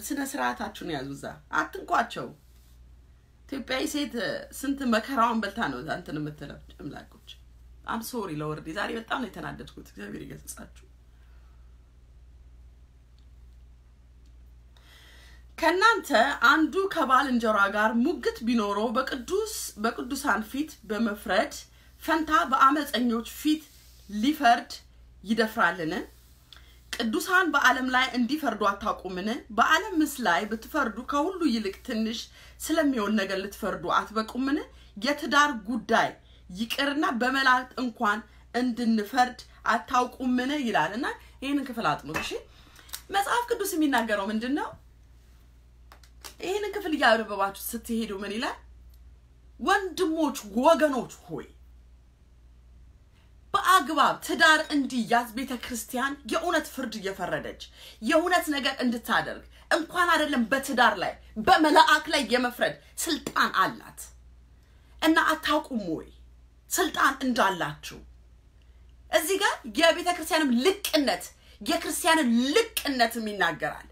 ስነ ስርዓታችሁን ያዙ። እዛ አትንኳቸው። ኢትዮጵያዊ ሴት ስንት መከራዋን በልታ ነው እዛ እንትን የምትለው። ጭምላቆች I'm sorry ለ word ኤ ዛሬ በጣም ነው የተናደድኩት። እግዚአብሔር ይገስጻችሁ። ከናንተ አንዱ ከባልንጀራ ጋር ሙግት ቢኖረው በቅዱሳን ፊት በመፍረድ ፈንታ በአመፀኞች ፊት ሊፈርድ ይደፍራልን? ቅዱሳን በዓለም ላይ እንዲፈርዱ አታውቁምን? በዓለምስ ላይ ብትፈርዱ ከሁሉ ይልቅ ትንሽ ስለሚሆን ነገር ልትፈርዱ አትበቁምን? የትዳር ጉዳይ ይቅርና በመላእክት እንኳን እንድንፈርድ አታውቁምን? ይላልና ይሄንን ክፍል አጥኑት። እሺ፣ መጽሐፍ ቅዱስ የሚናገረው ምንድነው? ይሄንን ክፍል እያነበባችሁ ስትሄዱ ምን ይላል? ወንድሞች ወገኖች ሆይ በአግባብ ትዳር እንዲያዝ ቤተክርስቲያን የእውነት ፍርድ እየፈረደች የእውነት ነገር እንድታደርግ እንኳን አይደለም በትዳር ላይ በመላእክ ላይ የመፍረድ ስልጣን አላት። እና አታውቁም ወይ ስልጣን እንዳላችሁ? እዚህ ጋር የቤተክርስቲያንም ልቅነት የክርስቲያንን ልቅነትም ይናገራል።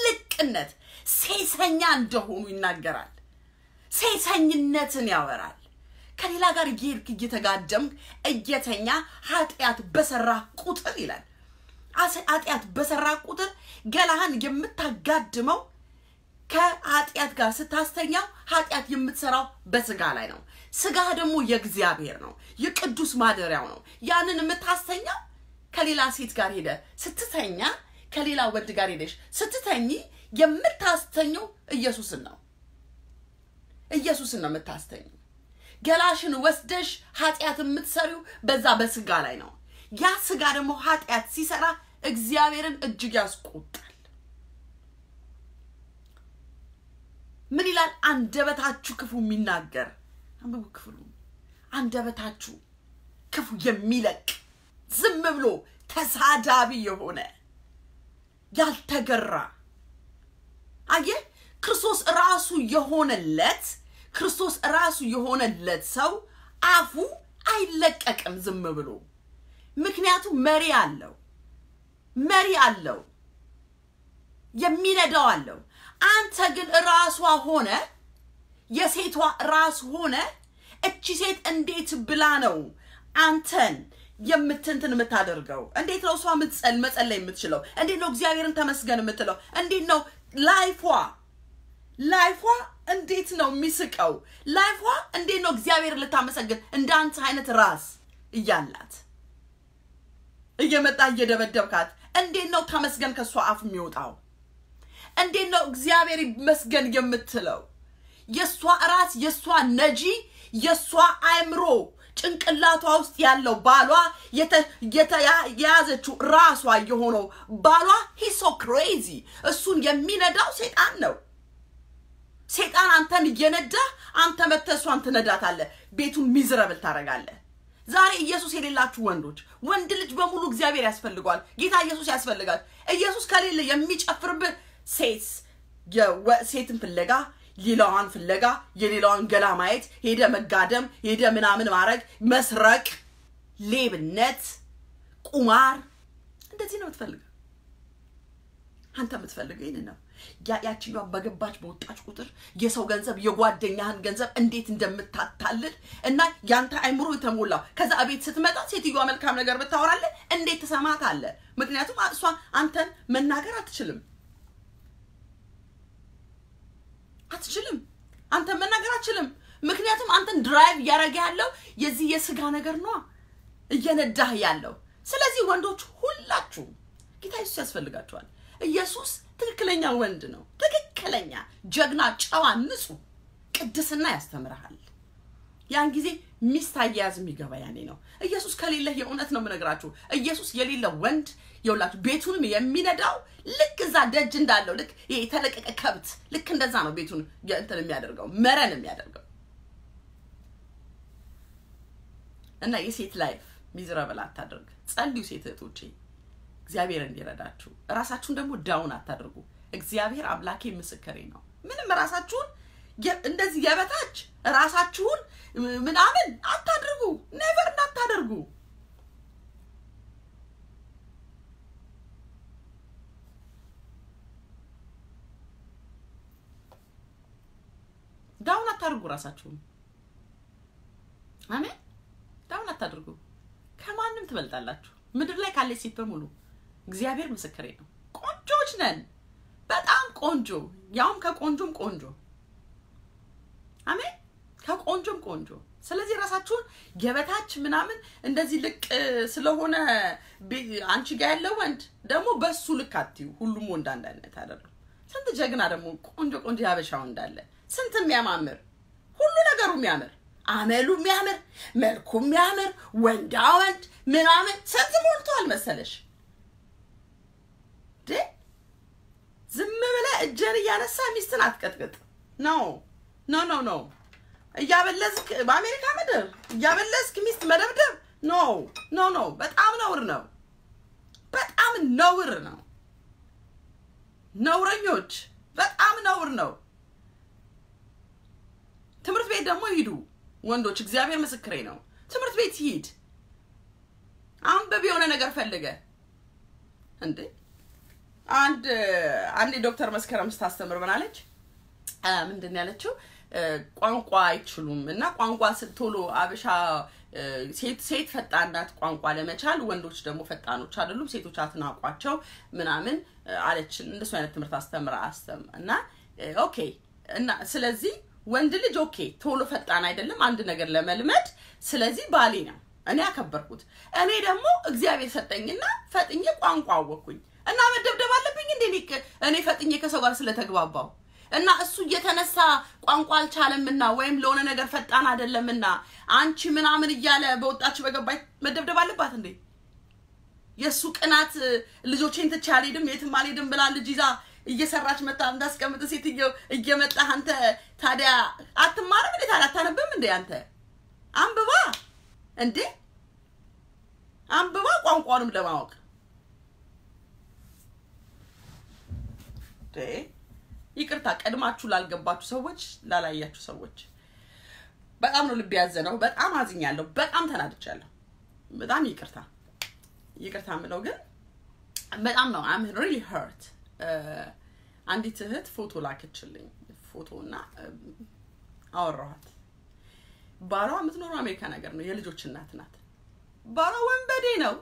ልቅነት ሴሰኛ እንደሆኑ ይናገራል። ሴሰኝነትን ያወራል። ከሌላ ጋር እየሄድክ እየተጋደምክ እየተኛ ኃጢአት በሰራ ቁጥር ይላል። ኃጢአት በሰራ ቁጥር ገላህን የምታጋድመው ከኃጢአት ጋር ስታስተኛው ኃጢአት የምትሰራው በስጋ ላይ ነው። ስጋ ደግሞ የእግዚአብሔር ነው፣ የቅዱስ ማደሪያው ነው። ያንን የምታስተኛው ከሌላ ሴት ጋር ሄደ ስትተኛ፣ ከሌላ ወንድ ጋር ሄደሽ ስትተኚ የምታስተኘው ኢየሱስን ነው። ኢየሱስን ነው የምታስተኘው። ገላሽን ወስደሽ ኃጢአት የምትሰሪው በዛ በስጋ ላይ ነው። ያ ስጋ ደግሞ ኃጢአት ሲሰራ እግዚአብሔርን እጅግ ያስቆጣል። ምን ይላል? አንደበታችሁ ክፉ የሚናገር አንብቡ ክፍሉ። አንደበታችሁ ክፉ የሚለቅ ዝም ብሎ ተሳዳቢ የሆነ ያልተገራ። አየህ፣ ክርስቶስ ራሱ የሆነለት ክርስቶስ ራሱ የሆነለት ሰው አፉ አይለቀቅም ዝም ብሎ። ምክንያቱም መሪ አለው፣ መሪ አለው፣ የሚነዳው አለው። አንተ ግን ራሷ ሆነ የሴቷ ራስ ሆነ እቺ ሴት እንዴት ብላ ነው አንተን የምትንትን የምታደርገው? እንዴት ነው እሷ መጸለይ የምትችለው? እንዴት ነው እግዚአብሔርን ተመስገን የምትለው? እንዴት ነው ላይፏ እንዴት ነው የሚስቀው? ላይፏ እንዴት ነው እግዚአብሔርን ልታመሰግን እንዳንተ አይነት ራስ እያላት እየመጣ እየደበደብካት እንዴት ነው ተመስገን ከሷ አፍ የሚወጣው? እንዴት ነው እግዚአብሔር ይመስገን የምትለው? የሷ ራስ የሷ ነጂ የሷ አእምሮ ጭንቅላቷ ውስጥ ያለው ባሏ የያዘችው ራሷ የሆነው ባሏ he's so crazy። እሱን የሚነዳው ሴጣን ነው። ሴጣን አንተን እየነዳ አንተ መተህ እሷን ትነዳታለህ። ቤቱን miserable ታደርጋለህ። ዛሬ ኢየሱስ የሌላችሁ ወንዶች፣ ወንድ ልጅ በሙሉ እግዚአብሔር ያስፈልገዋል። ጌታ ኢየሱስ ያስፈልጋል። ኢየሱስ ከሌለ የሚጨፍርብህ ሴት ሴትን ፍለጋ፣ ሌላዋን ፍለጋ፣ የሌላዋን ገላ ማየት፣ ሄደ መጋደም፣ ሄደ ምናምን ማድረግ፣ መስረቅ፣ ሌብነት፣ ቁማር፣ እንደዚህ ነው የምትፈልገው። አንተ የምትፈልገው ይሄንን ነው። ያቺኛዋ በገባች በወጣች ቁጥር የሰው ገንዘብ የጓደኛህን ገንዘብ እንዴት እንደምታታልል እና ያንተ አይምሮ የተሞላው ከዛ ቤት ስትመጣ ሴትዮዋ መልካም ነገር ብታወራለህ እንዴት ትሰማታለህ? ምክንያቱም እሷ አንተን መናገር አትችልም አትችልም። አንተን መናገር አትችልም። ምክንያቱም አንተን drive እያደረገ ያለው የዚህ የስጋ ነገር ነው እየነዳህ ያለው። ስለዚህ ወንዶች ሁላችሁ ጌታ ኢየሱስ ያስፈልጋችኋል። ኢየሱስ ትክክለኛ ወንድ ነው። ትክክለኛ ጀግና፣ ጨዋ፣ ንጹህ ቅድስና ያስተምርሃል። ያን ጊዜ ሚስት አያያዝ የሚገባ ያኔ ነው። ኢየሱስ ከሌለ የእውነት ነው የምነግራችሁ፣ ኢየሱስ የሌለ ወንድ የውላችሁ ቤቱንም የሚነዳው ልክ እዛ ደጅ እንዳለው ልክ የተለቀቀ ከብት ልክ እንደዛ ነው ቤቱን እንትን የሚያደርገው መረን የሚያደርገው። እና የሴት life miserable አታደርግ። ጸልዩ ሴት እህቶቼ፣ እግዚአብሔር እንዲረዳችሁ። ራሳችሁን ደግሞ down አታደርጉ። እግዚአብሔር አምላኬ ምስክሬ ነው። ምንም ራሳችሁን እንደዚህ የበታች ራሳችሁን ምናምን አታድርጉ። Never እንዳታደርጉ። Down አታድርጉ ራሳችሁን። አሜን። Down አታድርጉ። ከማንም ትበልጣላችሁ። ምድር ላይ ካለች ሴት በሙሉ እግዚአብሔር ምስክሬ ነው። ቆንጆች ነን፣ በጣም ቆንጆ፣ ያውም ከቆንጆም ቆንጆ። አሜን። ከቆንጆም ቆንጆ። ስለዚህ ራሳችሁን የበታች ምናምን እንደዚህ ልቅ ስለሆነ አንቺ ጋር ያለው ወንድ ደግሞ በሱ ልክ አትዩ። ሁሉም ወንድ አንድ አይነት አይደለም። ስንት ጀግና ደግሞ ቆንጆ ቆንጆ ያበሻ ወንድ አለ። ስንት የሚያማምር ሁሉ ነገሩ የሚያምር አመሉ የሚያምር መልኩ የሚያምር ወንዳ ወንድ ምናምን ስንት ሞልቷል መሰለሽ። ዝም ብለህ እጅህን እያነሳ ሚስትን አትቀጥቅጥ። No no no no። እያበለዝክ በአሜሪካ ምድር እያበለዝክ ሚስት መደብደብ no no no። በጣም ነውር ነው። በጣም ነውር ነው። ነውረኞች፣ በጣም ነውር ነው። ትምህርት ቤት ደግሞ ሂዱ ወንዶች፣ እግዚአብሔር ምስክሬ ነው። ትምህርት ቤት ሂድ፣ አንብብ፣ የሆነ ነገር ፈልገ እንዴ። አንድ አንድ ዶክተር መስከረም ስታስተምር ምን አለች? ምንድን ነው ያለችው? ቋንቋ አይችሉም እና ቋንቋ ቶሎ አበሻ ሴት ፈጣን ናት ቋንቋ ለመቻል፣ ወንዶች ደግሞ ፈጣኖች አይደሉም፣ ሴቶች አትናቋቸው ምናምን አለች። እንደሱ አይነት ትምህርት አስተምራ እና okay እና ስለዚህ ወንድ ልጅ okay ቶሎ ፈጣን አይደለም አንድ ነገር ለመልመድ። ስለዚህ ባሌ ነው እኔ ያከበርኩት። እኔ ደግሞ እግዚአብሔር ሰጠኝና ፈጥኜ ቋንቋ አወቅኩኝ እና መደብደብ አለብኝ እንዴ እኔ ፈጥኜ ከሰው ጋር ስለተግባባው እና እሱ እየተነሳ ቋንቋ አልቻለምና ወይም ለሆነ ነገር ፈጣን አይደለምና አንቺ ምናምን እያለ በወጣች በገባች መደብደብ አለባት እንዴ? የእሱ ቅናት ልጆቼን ትቼ አልሄድም የትም አልሄድም ብላ ልጅ ይዛ እየሰራች መጣ እንዳስቀምጥ ሴትየው እየመጣህ አንተ ታዲያ አትማርም እንዴ? ታዲያ አታነብም እንዴ? አንተ አንብባ እንዴ አንብባ ቋንቋውንም ለማወቅ ይቅርታ ቀድማችሁ ላልገባችሁ ሰዎች፣ ላላያችሁ ሰዎች በጣም ነው ልብ ያዘነው። በጣም አዝኛለሁ። በጣም ተናድጃለሁ። በጣም ይቅርታ ይቅርታ የምለው ግን በጣም ነው። I'm really hurt። አንዲት እህት ፎቶ ላከችልኝ። ፎቶና አወራኋት። ባሏ የምትኖረው አሜሪካ ነገር ነው። የልጆች እናት ናት። ባሏ ወንበዴ ነው።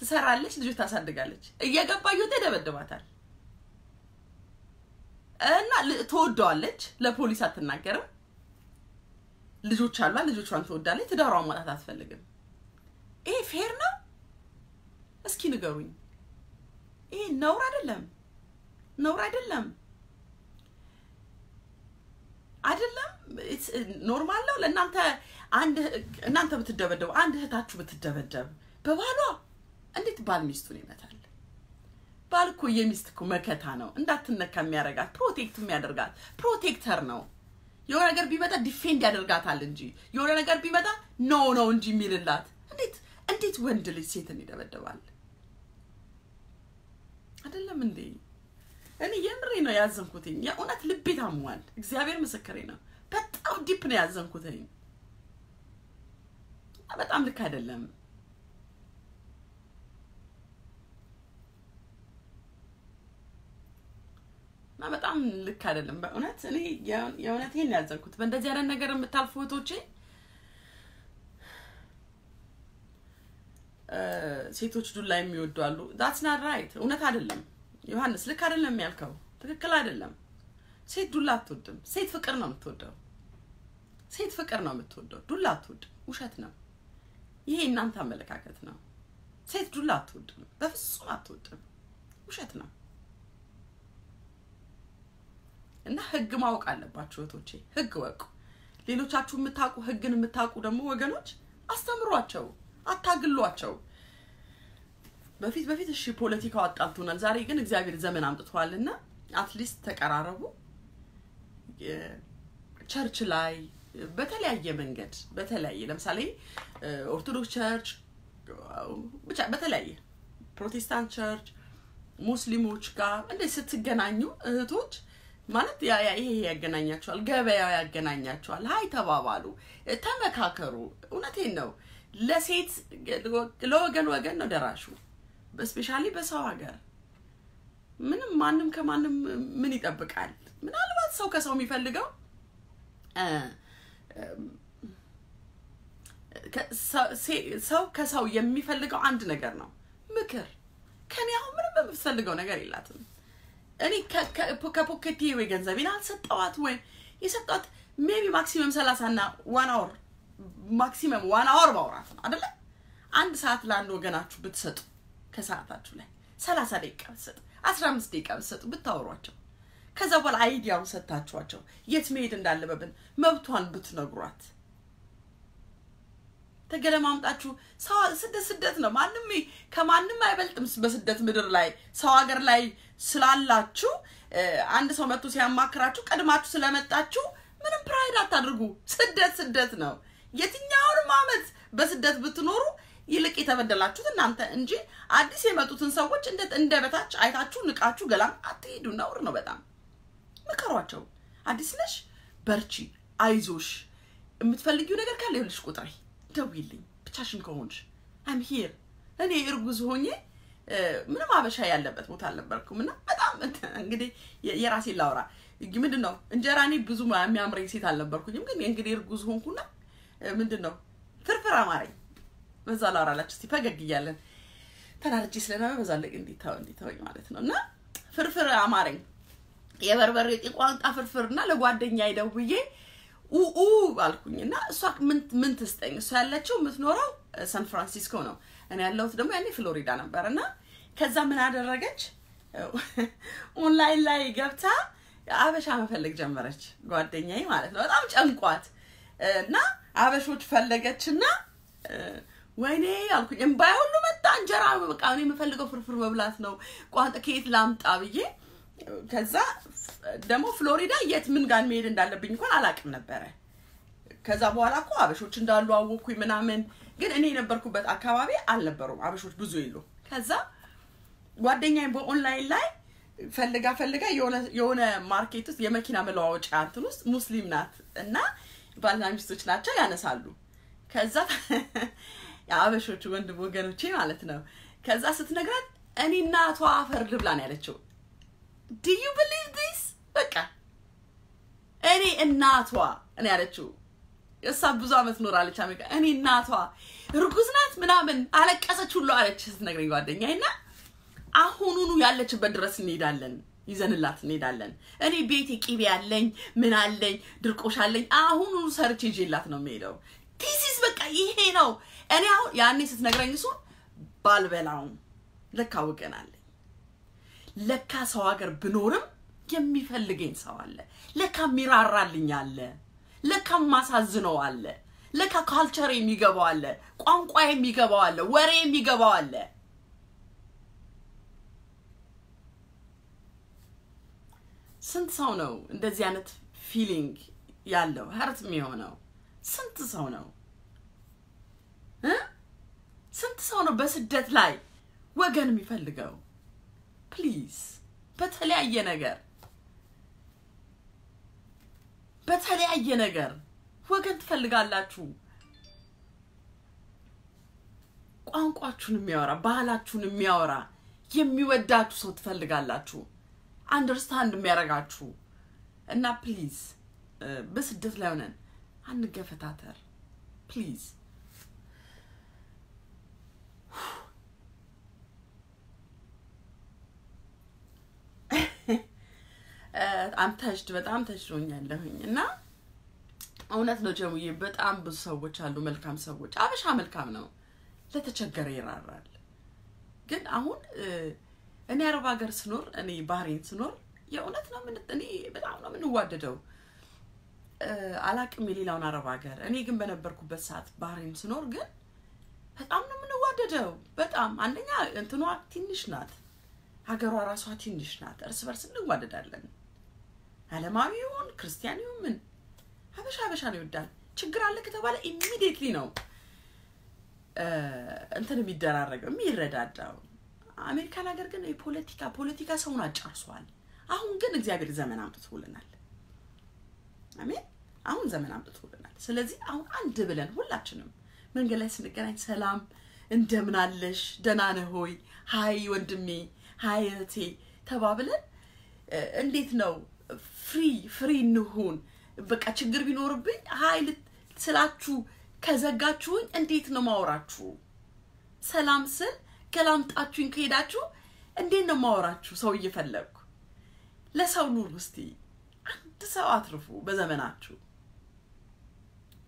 ትሰራለች፣ ልጆች ታሳድጋለች። እየገባ እየወጣ ይደበድባታል። እና ትወደዋለች። ለፖሊስ አትናገርም። ልጆች አሏት፣ ልጆቿን ትወዳለች። ትዳሯን ማጣት አትፈልግም። ይሄ fair ነው? እስኪ ንገሩኝ። ይሄ ነውር አይደለም? ነውር አይደለም? አይደለም? Normal ነው ለእናንተ? አንድ እናንተ ብትደበደቡ፣ አንድ እህታችሁ ብትደበደብ በባሏ እንዴት ባል ሚስቱን ይመታል? ባል እኮ የሚስት እኮ መከታ ነው። እንዳትነካ የሚያደርጋት protect የሚያደርጋት protector ነው። የሆነ ነገር ቢመጣ defend ያደርጋታል እንጂ የሆነ ነገር ቢመጣ no ነው እንጂ የሚልላት። እንዴት እንዴት ወንድ ልጅ ሴትን ይደበደባል? አይደለም እንዴ? እኔ የምሬ ነው ያዘንኩትኝ። የእውነት ልቤ ታሟል። እግዚአብሔር ምስክሬ ነው። በጣም deep ነው ያዘንኩትኝ። በጣም ልክ አይደለም። እና በጣም ልክ አይደለም። በእውነት እኔ የእውነቴን ያዘንኩት። በእንደዚህ አይነት ነገር የምታልፉ እህቶቼ፣ ሴቶች ዱላ የሚወዱ አሉ። That's not right። እውነት አይደለም ዮሐንስ፣ ልክ አይደለም ያልከው፣ ትክክል አይደለም። ሴት ዱላ አትወድም። ሴት ፍቅር ነው የምትወደው። ሴት ፍቅር ነው የምትወደው፣ ዱላ አትወድም። ውሸት ነው ይሄ፣ እናንተ አመለካከት ነው። ሴት ዱላ አትወድም፣ በፍጹም አትወድም። ውሸት ነው። እና ህግ ማወቅ አለባችሁ እህቶቼ፣ ህግ ወቁ። ሌሎቻችሁ የምታውቁ ህግን የምታውቁ ደግሞ ወገኖች አስተምሯቸው፣ አታግሏቸው። በፊት በፊት እሺ ፖለቲካው አጣልቶናል። ዛሬ ግን እግዚአብሔር ዘመን አምጥቷልና at least ተቀራረቡ። Church ላይ በተለያየ መንገድ በተለያየ ለምሳሌ ኦርቶዶክስ church ብቻ በተለያየ ፕሮቴስታንት church፣ ሙስሊሞች ጋር እንደ ስትገናኙ እህቶች ማለት ያ ይሄ ያገናኛቸዋል፣ ገበያው ያገናኛቸዋል። Hi ተባባሉ፣ ተመካከሩ። እውነቴን ነው። ለሴት ለወገን ወገን ነው ደራሹ። Especially በሰው ሀገር ምንም ማንም ከማንም ምን ይጠብቃል? ምናልባት ሰው ከሰው የሚፈልገው ሰው ከሰው የሚፈልገው አንድ ነገር ነው፣ ምክር። ከኔ አሁን ምንም የምፈልገው ነገር የላትም። እኔ ከ pocket ኤ ወይ ገንዘቤን አልሰጠዋት ወይ የሰጧት maybe maximum 30 እና 1 hour፣ maximum 1 hour ማውራት ነው አይደለ? አንድ ሰዓት ለአንድ ወገናችሁ ብትሰጡ፣ ከሰዓታችሁ ላይ 30 ደቂቃ ብትሰጡ፣ 15 ደቂቃ ብትሰጡ፣ ብታወሯቸው፣ ከዛ በኋላ idea ውን ሰጥታችኋቸው የት መሄድ እንዳለበብን መብቷን ብትነግሯት፣ ተገለማምጣችሁ ሰው ስደት ስደት ነው። ማንም ከማንም አይበልጥም። በስደት ምድር ላይ ሰው ሀገር ላይ ስላላችሁ አንድ ሰው መጥቶ ሲያማክራችሁ ቀድማችሁ ስለመጣችሁ ምንም pride አታድርጉ። ስደት ስደት ነው። የትኛውንም አመት በስደት ብትኖሩ ይልቅ የተበደላችሁት እናንተ እንጂ አዲስ የመጡትን ሰዎች እንደ በታች አይታችሁ ንቃችሁ ገላም አትሄዱ። ነውር ነው በጣም። ምከሯቸው። አዲስ ነሽ፣ በርቺ፣ አይዞሽ። የምትፈልጊው ነገር ካለ ይኸውልሽ ቁጥሬ፣ ደውዪልኝ። ብቻሽን ከሆንሽ I'm here። እኔ እርጉዝ ሆኜ ምንም አበሻ ያለበት ቦታ አልነበርኩም እና በጣም እንግዲህ የራሴን ላውራ። ምንድን ነው እንጀራ እኔ ብዙ የሚያምረኝ ሴት አልነበርኩኝም። ግን እንግዲህ እርጉዝ ሆንኩና ምንድን ነው ፍርፍር አማረኝ። በዛ ላውራላችሁ እስቲ ፈገግ እያለን፣ ተናድጄ ስለነበር በዛ ላይ እንዲተወኝ ማለት ነው። እና ፍርፍር አማረኝ፣ የበርበሬ ቋንጣ ፍርፍር። እና ለጓደኛዬ ደውዬ ኡኡ አልኩኝ እና እሷ ምን ትስጠኝ? እሷ ያለችው የምትኖረው ሳን ፍራንሲስኮ ነው። እኔ ያለሁት ደግሞ ያኔ ፍሎሪዳ ነበር። እና ከዛ ምን አደረገች? ኦንላይን ላይ ገብታ አበሻ መፈለግ ጀመረች፣ ጓደኛዬ ማለት ነው። በጣም ጨንቋት እና አበሾች ፈለገችና ወይኔ አልኩኝ፣ እምባዬ ሁሉ መጣ። እንጀራ በቃ እኔ የምፈልገው ፍርፍር መብላት ነው፣ ቋንጣ ከየት ላምጣ ብዬ። ከዛ ደግሞ ፍሎሪዳ የት ምን ጋር መሄድ እንዳለብኝ እንኳን አላውቅም ነበረ። ከዛ በኋላ እኮ አበሾች እንዳሉ አወኩኝ ምናምን፣ ግን እኔ የነበርኩበት አካባቢ አልነበሩም አበሾች፣ ብዙ የሉም። ከዛ ጓደኛዬ በኦንላይን ላይ ፈልጋ ፈልጋ የሆነ market ውስጥ የመኪና መለዋወጫ እንትን ውስጥ ሙስሊም ናት እና ባልና ሚስቶች ናቸው፣ ያነሳሉ። ከዛ የአበሾቹ ወንድም ወገኖቼ ማለት ነው። ከዛ ስትነግራት እኔ እናቷ አፈር ልብላ ነው ያለችው። Do you believe this? በቃ እኔ እናቷ እኔ ያለችው። እሷ ብዙ አመት ኖራለች አሜሪካ። እኔ እናቷ እርጉዝ ናት ምናምን አለቀሰች ሁሉ አለች ስትነግረኝ ጓደኛዬ። እና አሁኑኑ ያለችበት ድረስ እንሄዳለን፣ ይዘንላት እንሄዳለን። እኔ ቤቴ ቂቤ አለኝ፣ ምን አለኝ፣ ድርቆሽ አለኝ። አሁኑኑ ሰርቼ ይዤላት ነው የምሄደው። This is በቃ ይሄ ነው። እኔ አሁን ያኔ ስትነግረኝ እሱን ባልበላውም ለካ ወገን አለኝ። ለካ ሰው ሀገር ብኖርም የሚፈልገኝ ሰው አለ። ለካ የሚራራልኝ አለ። ለካ ማሳዝነው አለ። ለካ culture የሚገባው አለ። ቋንቋ የሚገባው አለ። ወሬ የሚገባው አለ። ስንት ሰው ነው እንደዚህ አይነት feeling ያለው hurt የሚሆነው? ስንት ሰው ነው እ? ስንት ሰው ነው በስደት ላይ ወገን የሚፈልገው? Please በተለያየ ነገር በተለያየ ነገር ወገን ትፈልጋላችሁ። ቋንቋችሁን የሚያወራ፣ ባህላችሁን የሚያወራ፣ የሚወዳችሁ ሰው ትፈልጋላችሁ። Understand የሚያደርጋችሁ። እና please በስደት ላይ ሆነን አንገፈታተር። Please። I'm touched፣ በጣም touched ሆኛለሁኝ። እና እውነት ነው ጀሙዬ፣ በጣም ብዙ ሰዎች አሉ፣ መልካም ሰዎች። አበሻ መልካም ነው፣ ለተቸገረ ይራራል። ግን አሁን እኔ አረብ ሀገር ስኖር፣ እኔ ባህሬን ስኖር የእውነት ነው እኔ በጣም ነው የምንዋደደው። አላቅም የሌላውን አረብ ሀገር። እኔ ግን በነበርኩበት ሰዓት ባህሬን ስኖር ግን በጣም ነው የምንዋደደው። በጣም። አንደኛ እንትኗ ትንሽ ናት፣ ሀገሯ ራሷ ትንሽ ናት። እርስ በርስ እንዋደዳለን። አለማዊ ይሁን ክርስቲያን ይሁን ምን ሀበሻ ሀበሻን ይወዳል። ችግር አለ ከተባለ immediately ነው እንትን የሚደራረገው፣ የሚረዳዳው። አሜሪካን ሀገር ግን የፖለቲካ ፖለቲካ ሰውን አጫርሷል። አሁን ግን እግዚአብሔር ዘመን አምጥቶልናል። አሜን። አሁን ዘመን አምጥቶልናል። ስለዚህ አሁን አንድ ብለን ሁላችንም መንገድ ላይ ስንገናኝ ሰላም እንደምን አለሽ፣ ደህና ነህ ሆይ፣ hi ወንድሜ፣ hi እህቴ ተባብለን እንዴት ነው free free እንሁን። በቃ ችግር ቢኖርብኝ hi ስላችሁ ከዘጋችሁኝ እንዴት ነው ማወራችሁ? ሰላም ስል ገላምጣችሁኝ ከሄዳችሁ እንዴት ነው ማወራችሁ? ሰው እየፈለግኩ ለሰው ኑሩ። እስቲ አንድ ሰው አትርፉ በዘመናችሁ።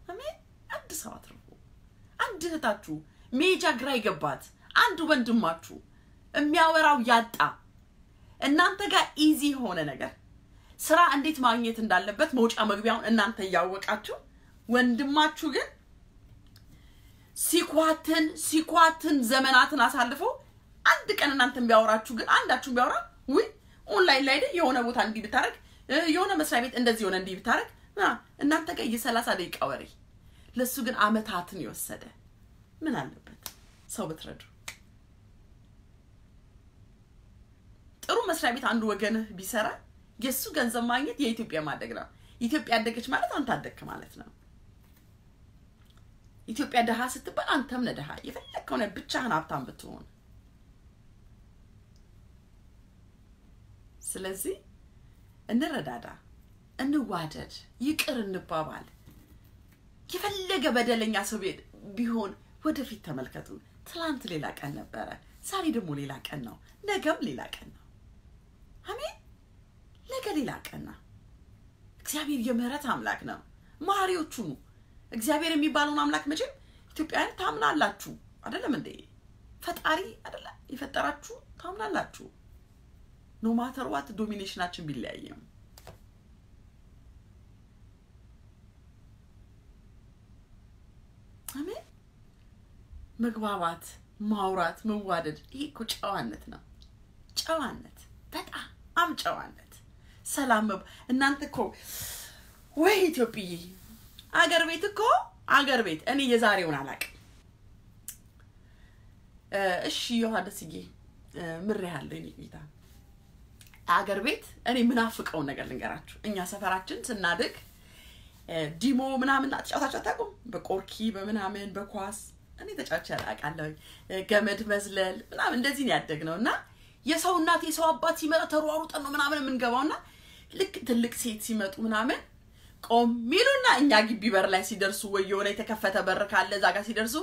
አሜን። አንድ ሰው አትርፉ። አንድ እህታችሁ ሜጃ ግራ ይገባት፣ አንድ ወንድማችሁ የሚያወራው ያጣ እናንተ ጋር easy የሆነ ነገር ስራ እንዴት ማግኘት እንዳለበት መውጫ መግቢያውን እናንተ እያወቃችሁ፣ ወንድማችሁ ግን ሲኳትን ሲኳትን ዘመናትን አሳልፎ አንድ ቀን እናንተን ቢያወራችሁ ግን አንዳችሁን ቢያወራ ውይ ኦንላይን ላይ የሆነ ቦታ እንዲህ ብታረግ የሆነ መስሪያ ቤት እንደዚህ የሆነ እንዲህ ብታረግ እናንተ ጋር የ30 ደቂቃ ወሬ ለሱ ግን አመታትን የወሰደ ምን አለበት ሰው ብትረዱ? ጥሩ መስሪያ ቤት አንዱ ወገንህ ቢሰራ የሱ ገንዘብ ማግኘት የኢትዮጵያ ማደግ ነው። ኢትዮጵያ አደገች ማለት አንተ አደግክ ማለት ነው። ኢትዮጵያ ደሃ ስትባል አንተም ነህ ደሃ። የፈለግከው ነህ ብቻህን ሀብታም ብትሆን። ስለዚህ እንረዳዳ፣ እንዋደድ፣ ይቅር እንባባል። የፈለገ በደለኛ ሰው ቢሆን ወደፊት ተመልከቱ። ትላንት ሌላ ቀን ነበረ፣ ዛሬ ደግሞ ሌላ ቀን ነው፣ ነገም ሌላ ቀን ነው። አሜን። ነገ ሌላ ቀን ነው። እግዚአብሔር የምህረት አምላክ ነው። መሐሪዎቹ ነው። እግዚአብሔር የሚባለውን አምላክ መቼም ኢትዮጵያውያን ታምናላችሁ አይደለም እንዴ? ፈጣሪ አይደለ የፈጠራችሁ ታምናላችሁ። No matter what denomination ኣችን ቢለያይም አሜን። መግባባት፣ ማውራት፣ መዋደድ ይሄ እኮ ጨዋነት ነው። ጨዋነት፣ በጣም ጨዋነት። ሰላም እናንተ እኮ ወይ ኢትዮጵዬ አገር ቤት እኮ አገር ቤት እኔ የዛሬውን አላውቅም። እሺ ዮሐንስዬ ምሬሃለሁ የእኔ ጌታ። አገር ቤት እኔ ምናፍቀውን ነገር ልንገራችሁ። እኛ ሰፈራችን ስናድግ ዲሞ ምናምን ተጫውታችሁ አታውቁም? በቆርኪ በምናምን በኳስ እኔ ተጫውቼ አውቃለሁ። ገመድ መዝለል ምናምን እንደዚህ ነው ያደግነው እና የሰው እናት የሰው አባት ሲመጣ ተሯሩጠን ነው ምናምን የምንገባውና ልክ ትልቅ ሴት ሲመጡ ምናምን ቆም ሚሉና እኛ ግቢ በር ላይ ሲደርሱ ወይ የሆነ የተከፈተ በር ካለ እዛ ጋር ሲደርሱ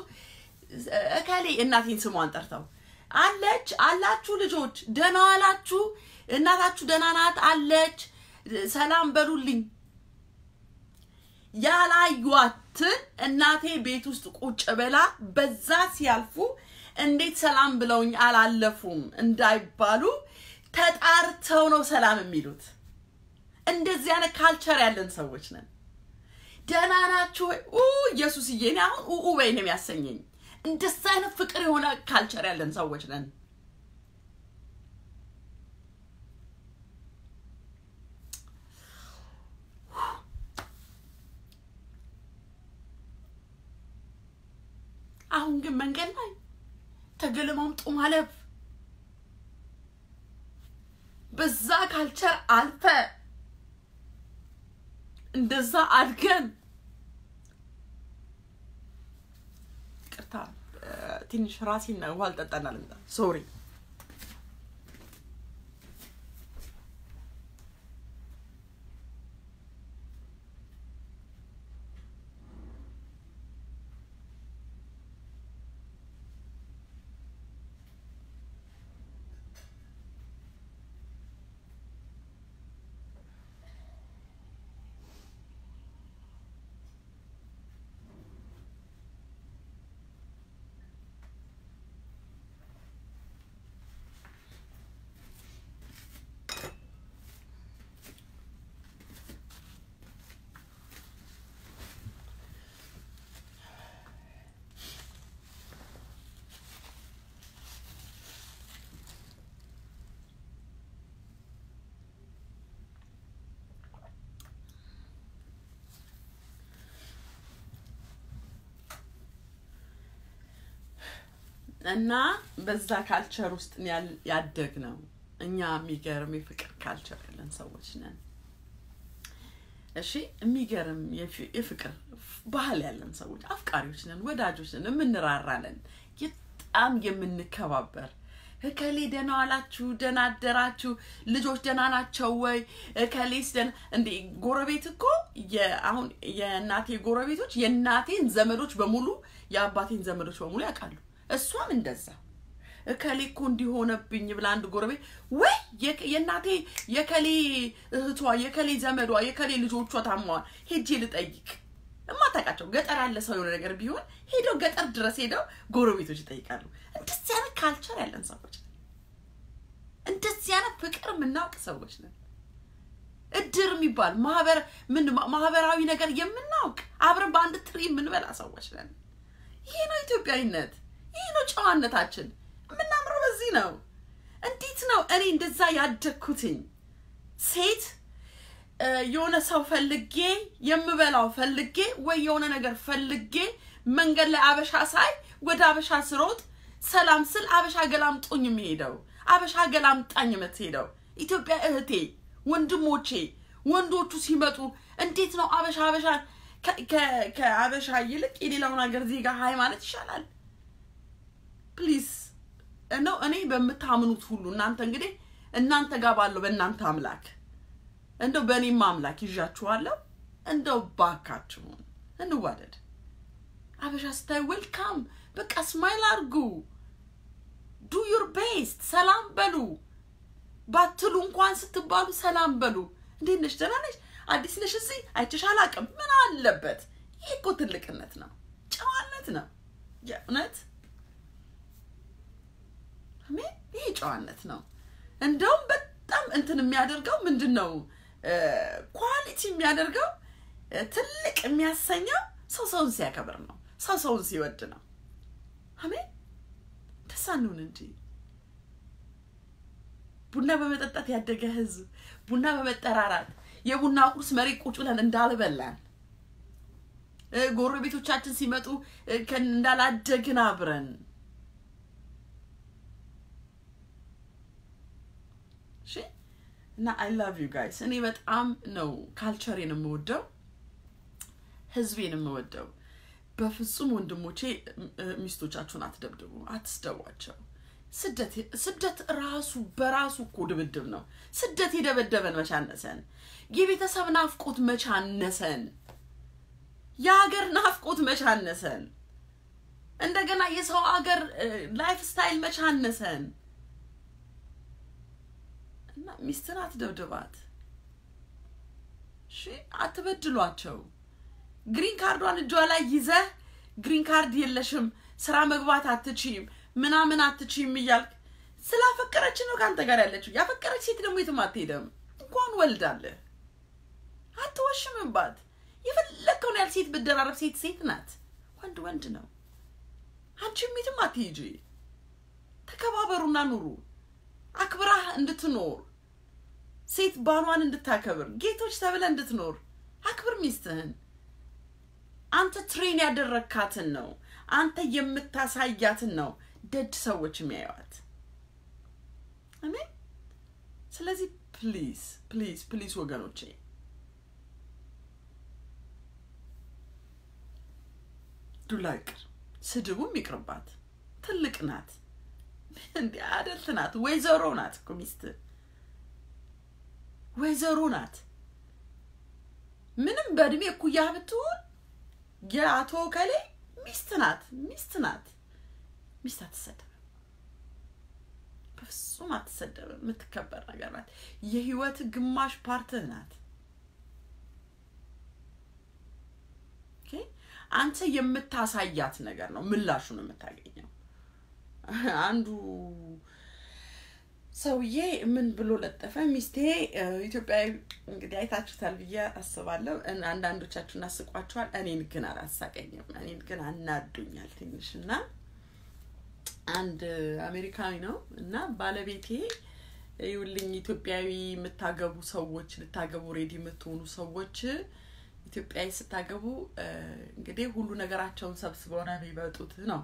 እከሌ እናቴን ስሟን ጠርተው አለች አላችሁ ልጆች ደህና ዋላችሁ፣ እናታችሁ ደህና ናት አለች፣ ሰላም በሉልኝ። ያላዩዋትን እናቴ ቤት ውስጥ ቁጭ ብላ በዛ ሲያልፉ እንዴት ሰላም ብለውኝ አላለፉም እንዳይባሉ ተጣርተው ነው ሰላም የሚሉት። እንደዚህ አይነት culture ያለን ሰዎች ነን። ደህና ናችሁ ወይ? ኢየሱስዬ እኔ አሁን ኡ በይ ነው የሚያሰኘኝ። እንደዚህ አይነት ፍቅር የሆነ culture ያለን ሰዎች ነን። አሁን ግን መንገድ ላይ ተገለማምጦ ማለፍ በዛ culture አልፈ እንደዛ አድገን ቅርታ ትንሽ ራሴን ውሃ ልጠጣና ልምጣ። Sorry። እና በዛ culture ውስጥ ያደግነው እኛ የሚገርም የፍቅር culture ያለን ሰዎች ነን። እሺ፣ የሚገርም የፍቅር ባህል ያለን ሰዎች፣ አፍቃሪዎች ነን፣ ወዳጆች ነን፣ የምንራራ ነን፣ በጣም የምንከባበር። እከሌ ደህና ዋላችሁ፣ ደህና አደራችሁ፣ ልጆች ደህና ናቸው ወይ? እከሌስ ደህና እንዴ? ጎረቤት እኮ አሁን የእናቴ ጎረቤቶች የእናቴን ዘመዶች በሙሉ፣ የአባቴን ዘመዶች በሙሉ ያውቃሉ። እሷም እንደዛ፣ እከሌ እኮ እንዲሆነብኝ ብላ አንድ ጎረቤት ወይ የእናቴ የከሌ እህቷ፣ የከሌ ዘመዷ፣ የከሌ ልጆቿ ታመዋል፣ ሄጄ ልጠይቅ። እማታውቃቸው ገጠር ያለ ሰው የሆነ ነገር ቢሆን ሄደው ገጠር ድረስ ሄደው ጎረቤቶች ይጠይቃሉ። እንደዚህ አይነት culture ያለን ሰዎች ነን። እንደዚህ አይነት ፍቅር የምናውቅ ሰዎች ነን። እድር የሚባል ማህበር፣ ምን ማህበራዊ ነገር የምናውቅ፣ አብረን በአንድ ትሪ የምንበላ ሰዎች ነን። ይሄ ነው ኢትዮጵያዊነት። ይሄ ነው ጨዋነታችን። የምናምረው በዚህ ነው። እንዴት ነው እኔ እንደዛ ያደግኩትኝ ሴት የሆነ ሰው ፈልጌ፣ የምበላው ፈልጌ ወይ የሆነ ነገር ፈልጌ መንገድ ላይ አበሻ ሳይ ወደ አበሻ ስሮጥ፣ ሰላም ስል አበሻ ገላምጦኝ የሚሄደው፣ አበሻ ገላምጣኝ የምትሄደው ኢትዮጵያ እህቴ ወንድሞቼ ወንዶቹ ሲመጡ እንዴት ነው አበሻ አበሻ ከአበሻ ይልቅ የሌላውን ሀገር ዜጋ hi ማለት ይሻላል? Please ነው፣ እኔ በምታምኑት ሁሉ እናንተ እንግዲህ እናንተ ጋር ባለው በእናንተ አምላክ፣ እንደው በእኔም አምላክ ይዣችኋለሁ። እንደው ባካችሁን እንዋደድ። አበሻ ስታይ welcome፣ በቃ smile አድርጉ። Do your best፣ ሰላም በሉ። ባትሉ እንኳን ስትባሉ ሰላም በሉ። እንዴት ነሽ? ደህና ነሽ? አዲስ ነሽ እዚህ? አይቼሽ አላውቅም። ምን አለበት? ይህ እኮ ትልቅነት ነው፣ ጨዋነት ነው። የእውነት አሜን። ይሄ ጨዋነት ነው። እንደውም በጣም እንትን የሚያደርገው ምንድን ነው? Quality የሚያደርገው፣ ትልቅ የሚያሰኘው ሰው ሰውን ሲያከብር ነው። ሰው ሰውን ሲወድ ነው። አሜን። ደስ አንሁን እንጂ። ቡና በመጠጣት ያደገ ህዝብ፣ ቡና በመጠራራት፣ የቡና ቁርስ መሬት ቁጭ ብለን እንዳልበላን፣ ጎረቤቶቻችን ሲመጡ እንዳላደግን አብረን፣ እሺ። እና I love you guys። እኔ በጣም ነው culture ኤን የምወደው፣ ህዝቤን የምወደው። በፍጹም ወንድሞቼ ሚስቶቻችሁን አትደብድቡ፣ አትስደቧቸው። ስደት ራሱ በራሱ እኮ ድብድብ ነው። ስደት የደበደበን መቻነሰን፣ የቤተሰብ ናፍቆት መቻነሰን፣ የሀገር ናፍቆት መቻነሰን፣ እንደገና የሰው ሀገር lifestyle መቻነሰን። እና ሚስትን አትደብድባት፣ እሺ፣ አትበድሏቸው። Green card ዷን እጇ ላይ ይዘህ green card የለሽም፣ ስራ መግባት አትችይም፣ ምናምን አትችይም እያልክ፣ ስላፈቀረች ነው ከአንተ ጋር ያለችው። ያፈቀረች ሴት ደግሞ የትም አትሄድም። እንኳን ወልዳለህ፣ አትወሽምባት። የፈለግከውን ያህል ሴት ብደራረብ ሴት ሴት ናት፣ ወንድ ወንድ ነው። አንቺም የትም አትሄጂ። ተከባበሩና ኑሩ። አክብራህ እንድትኖር፣ ሴት ባሏን እንድታከብር፣ ጌቶች ተብለህ እንድትኖር፣ አክብር ሚስትህን። አንተ train ያደረግካትን ነው፣ አንተ የምታሳያትን ነው ደጅ ሰዎች የሚያዩዋት። አሜን። ስለዚህ please, please, please ወገኖቼ፣ ዱላ ይቅር፣ ስድቡም ይቅርባት። ትልቅ ናት፣ እንዲ adult ናት፣ ወይዘሮ ናት እኮ ሚስት፣ ወይዘሮ ናት። ምንም በእድሜ እኩያ ብትሆን የአቶ ከሌ ሚስት ናት፣ ሚስት ናት። ሚስት አትሰደብም፣ በፍጹም አትሰደብም። የምትከበር ነገር ናት። የህይወት ግማሽ part ህ ናት። Okay፣ አንተ የምታሳያት ነገር ነው ምላሹን የምታገኘው። አንዱ ሰውዬ ምን ብሎ ለጠፈ? ሚስቴ ኢትዮጵያዊ፣ እንግዲህ አይታችሁታል ብዬ አስባለሁ። አንዳንዶቻችሁ እናስቋችኋል። እኔን ግን አላሳቀኝም። እኔን ግን አናዶኛል ትንሽ። እና አንድ አሜሪካዊ ነው እና ባለቤቴ ይኸውልኝ፣ ኢትዮጵያዊ የምታገቡ ሰዎች፣ ልታገቡ ready የምትሆኑ ሰዎች፣ ኢትዮጵያዊ ስታገቡ እንግዲህ ሁሉ ነገራቸውን ሰብስበው ነው የሚመጡት ነው።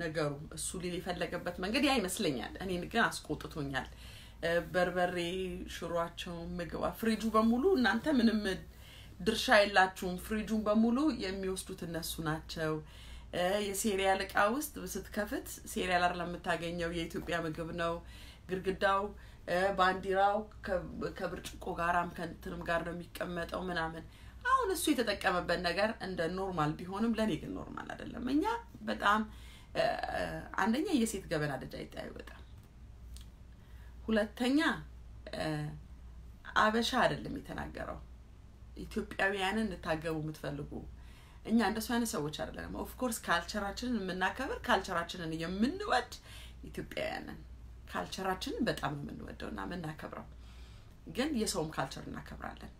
ነገሩ። እሱ ሊል የፈለገበት መንገድ ያ ይመስለኛል። እኔን ግን አስቆጥቶኛል። በርበሬ ሽሯቸውን፣ ምግባ ፍሪጁ በሙሉ እናንተ ምንም ድርሻ የላችሁም። ፍሪጁን በሙሉ የሚወስዱት እነሱ ናቸው። የ cereal እቃ ውስጥ ስትከፍት cereal አይደለም የምታገኘው፣ የኢትዮጵያ ምግብ ነው። ግድግዳው ባንዲራው ከብርጭቆ ጋራም ከእንትንም ጋር ነው የሚቀመጠው ምናምን። አሁን እሱ የተጠቀመበት ነገር እንደ normal ቢሆንም ለእኔ ግን normal አይደለም። እኛ በጣም አንደኛ የሴት ገበና ደጅ አይወጣም። ሁለተኛ አበሻ አይደለም የተናገረው። ኢትዮጵያውያንን እንድታገቡ የምትፈልጉ እኛ እንደሱ አይነት ሰዎች አይደለንም። Of course culture ኣችንን የምናከብር፣ culture ኣችንን የምንወድ ኢትዮጵያውያንን፣ culture ኣችንን በጣም ነው የምንወደው እና የምናከብረው፣ ግን የሰውም culture እናከብራለን።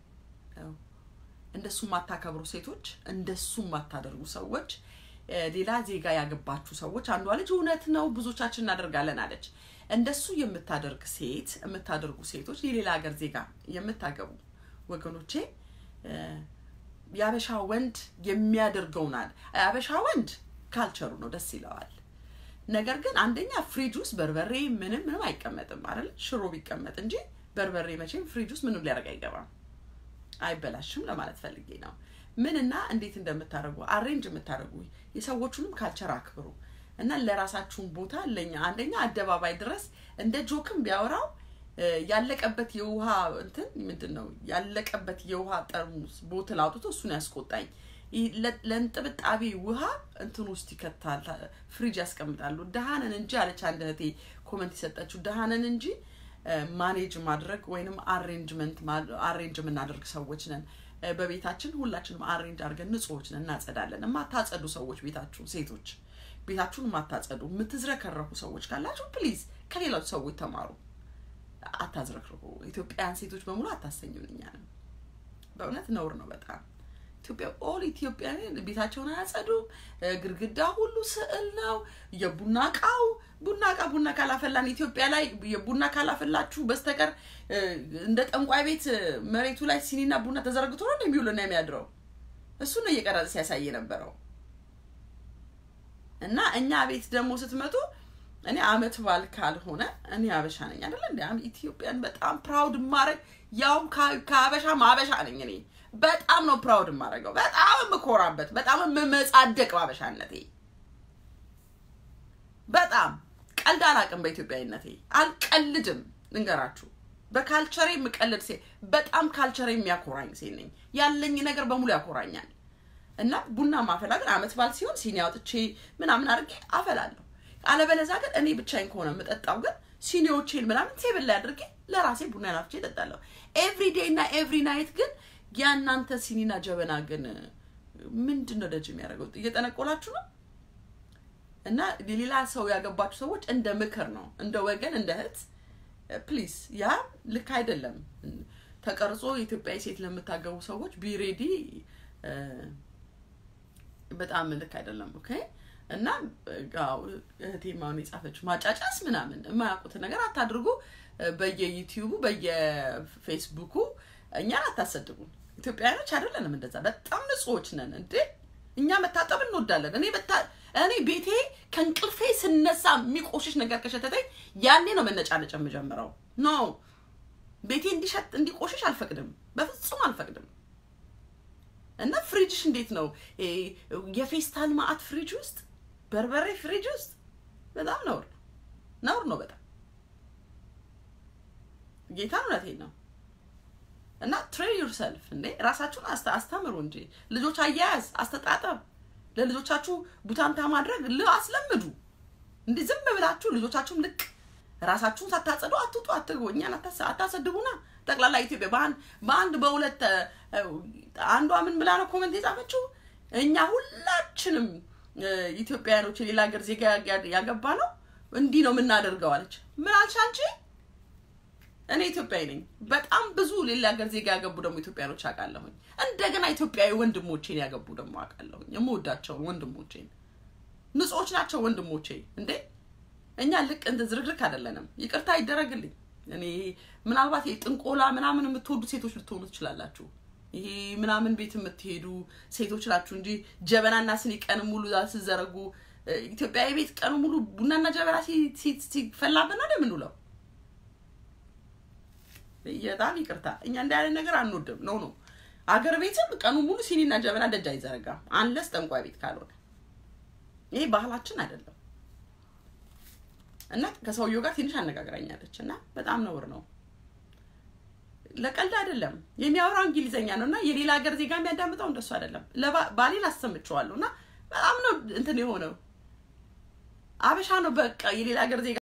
እንደሱ የማታከብሩ ሴቶች፣ እንደሱ የማታደርጉ ሰዎች፣ ሌላ ዜጋ ያገባችሁ ሰዎች፣ አንዷ ልጅ እውነት ነው ብዙዎቻችን እናደርጋለን አለች። እንደሱ የምታደርግ ሴት፣ የምታደርጉ ሴቶች፣ የሌላ ሀገር ዜጋ የምታገቡ ወገኖቼ፣ የአበሻ ወንድ የሚያደርገውናል። የአበሻ ወንድ culture ኡ ነው፣ ደስ ይለዋል። ነገር ግን አንደኛ ፍሪጅ ውስጥ በርበሬ ምንም ምንም አይቀመጥም አይደል? ሽሮ ቢቀመጥ እንጂ በርበሬ መቼም ፍሪጅ ውስጥ ምንም ሊያደርግ አይገባም፣ አይበላሽም ለማለት ፈልጌ ነው። ምንና እንዴት እንደምታደርጉ arrange የምታደርጉ የሰዎቹንም culture አክብሩ እና ለራሳችሁን ቦታ ለኛ አንደኛ አደባባይ ድረስ እንደ joke ም ቢያወራው ያለቀበት የውሃ እንትን ምንድን ነው፣ ያለቀበት የውሃ ጠርሙስ bottle አውጥቶ እሱን ያስቆጣኝ። ለእንጥብጣቢ ውሃ እንትን ውስጥ ይከታል፣ ፍሪጅ ያስቀምጣሉ። ደሃነን እንጂ አለች አንድ እህቴ comment የሰጠችው፣ ደሃነን እንጂ manage ማድረግ ወይንም arrangement arrange የምናደርግ ሰዎች ነን። በቤታችን ሁላችንም arrange አድርገን ንጹሆች ነን፣ እናጸዳለን። የማታጸዱ ሰዎች ቤታችሁን፣ ሴቶች ቤታችሁን የማታጸዱ የምትዝረከረኩ ሰዎች ካላችሁ please ከሌሎች ሰዎች ተማሩ። አታዝረክርኩ። ኢትዮጵያውያን ሴቶች በሙሉ አታሰኙን እኛንም። በእውነት ነውር ነው በጣም። ኢትዮጵያ all ኢትዮጵያውያን ቤታቸውን አያጸዱም። ግድግዳ ሁሉ ስዕል ነው። የቡና እቃው ቡና እቃ ቡና ካላፈላን ኢትዮጵያ ላይ የቡና ካላፈላችሁ በስተቀር እንደ ጠንቋይ ቤት መሬቱ ላይ ሲኒና ቡና ተዘርግቶ ነው የሚውልና የሚያድረው። እሱ ነው እየቀረጸ ሲያሳይ የነበረው። እና እኛ ቤት ደግሞ ስትመጡ እኔ አመት በዓል ካልሆነ እኔ አበሻ ነኝ አይደለ እንዴ? ኢትዮጵያን በጣም proud ማድረግ ያውም ከአበሻ ማበሻ ነኝ እኔ። በጣም ነው proud የማደርገው፣ በጣም የምኮራበት፣ በጣም የምመጻደቅ ባበሻነቴ። በጣም ቀልድ አላውቅም በኢትዮጵያዊነቴ፣ አልቀልድም። ልንገራችሁ፣ በ culture ኤ የምቀልድ ሴት፣ በጣም culture ኤ የሚያኮራኝ ሴት ነኝ። ያለኝ ነገር በሙሉ ያኮራኛል። እና ቡና ማፈላ ግን አመት በዓል ሲሆን ሲኒ አውጥቼ ምናምን አድርጌ አፈላለሁ። አለበለዛ ግን እኔ ብቻዬን ከሆነ የምጠጣው ግን ሲኒዎቼን ምናምን table ላይ አድርጌ ለራሴ ቡና አፍልቼ እጠጣለሁ። Every day እና every night ግን የእናንተ ሲኒና ጀበና ግን ምንድን ነው ደጅ የሚያደርገው? እየጠነቆላችሁ ነው። እና ሌላ ሰው ያገባችሁ ሰዎች እንደ ምክር ነው፣ እንደ ወገን፣ እንደ እህት please፣ ያ ልክ አይደለም። ተቀርጾ የኢትዮጵያዊ ሴት ለምታገቡ ሰዎች be ready፣ በጣም ልክ አይደለም። Okay፣ እና እህቴ ማሁን የጻፈችው ማጫጫስ ምናምን የማያውቁትን ነገር አታድርጉ። በየዩቲዩቡ በየፌስቡኩ እኛን አታሰድቡን። ኢትዮጵያውያኖች አይደለንም እንደዛ፣ በጣም ንጹሆች ነን እንዴ። እኛ መታጠብ እንወዳለን። እኔ ቤቴ ከእንቅልፌ ስነሳ የሚቆሽሽ ነገር ከሸተተኝ ያኔ ነው መነጫነጭ የምጀምረው። No፣ ቤቴ እንዲሸት እንዲቆሽሽ አልፈቅድም፣ በፍጹም አልፈቅድም። እና ፍሪጅሽ እንዴት ነው የፌስታል ማአት ፍሪጅ ውስጥ፣ በርበሬ ፍሪጅ ውስጥ በጣም ነውር ነው፣ ነውር ነው በጣም፣ ጌታን እውነቴን ነው። እና train yourself እንዴ፣ ራሳችሁን አስተምሩ እንጂ ልጆች አያያዝ፣ አስተጣጠብ፣ ለልጆቻችሁ ቡታንታ ማድረግ አስለምዱ። እንዲህ ዝም ብላችሁ ልጆቻችሁም ልቅ ራሳችሁን ሳታጸዱ አትውጡ፣ አትግቡ፣ እኛን አታሰድቡና። ጠቅላላ ኢትዮጵያ በአንድ በሁለት አንዷ ምን ብላ ነው comment የጻፈችው? እኛ ሁላችንም ኢትዮጵያውያኖች የሌላ ሀገር ዜጋ ያገባ ነው እንዲህ ነው የምናደርገው አለች። ምን አልሽ አንቺ? እኔ ኢትዮጵያዊ ነኝ። በጣም ብዙ ሌላ ሀገር ዜጋ ያገቡ ደግሞ ኢትዮጵያኖች አውቃለሁኝ። እንደገና ኢትዮጵያዊ ወንድሞቼን ያገቡ ደግሞ አውቃለሁኝ። የምወዳቸውን ወንድሞቼን፣ ንጹሖች ናቸው ወንድሞቼ። እንዴ እኛ ልቅ እንደ ዝርክርክ አይደለንም። ይቅርታ ይደረግልኝ። እኔ ምናልባት ጥንቆላ ምናምን የምትወዱ ሴቶች ልትሆኑ ትችላላችሁ። ይሄ ምናምን ቤት የምትሄዱ ሴቶች ናችሁ እንጂ ጀበናና ስኒ ቀን ሙሉ ስትዘረጉ ኢትዮጵያዊ ቤት ቀኑ ሙሉ ቡናና ጀበና ሲፈላብን ነው የምንውለው። በጣም ይቅርታ፣ እኛ እንዲህ አይነት ነገር አንወድም። No, no፣ አገር ቤትም ቀኑ ሙሉ ሲኒና ጀበና ደጅ አይዘረጋም፣ unless ጠንቋይ ቤት ካልሆነ። ይሄ ባህላችን አይደለም። እና ከሰውየው ጋር ትንሽ አነጋግራኛለች እና በጣም ነውር ነው። ለቀልድ አይደለም፣ የሚያወራው እንግሊዘኛ ነው እና የሌላ ሀገር ዜጋ የሚያዳምጠው እንደሱ አይደለም። ባሌን አሰምቼዋለሁ እና በጣም ነው እንትን የሆነው። አበሻ ነው በቃ፣ የሌላ ሀገር ዜጋ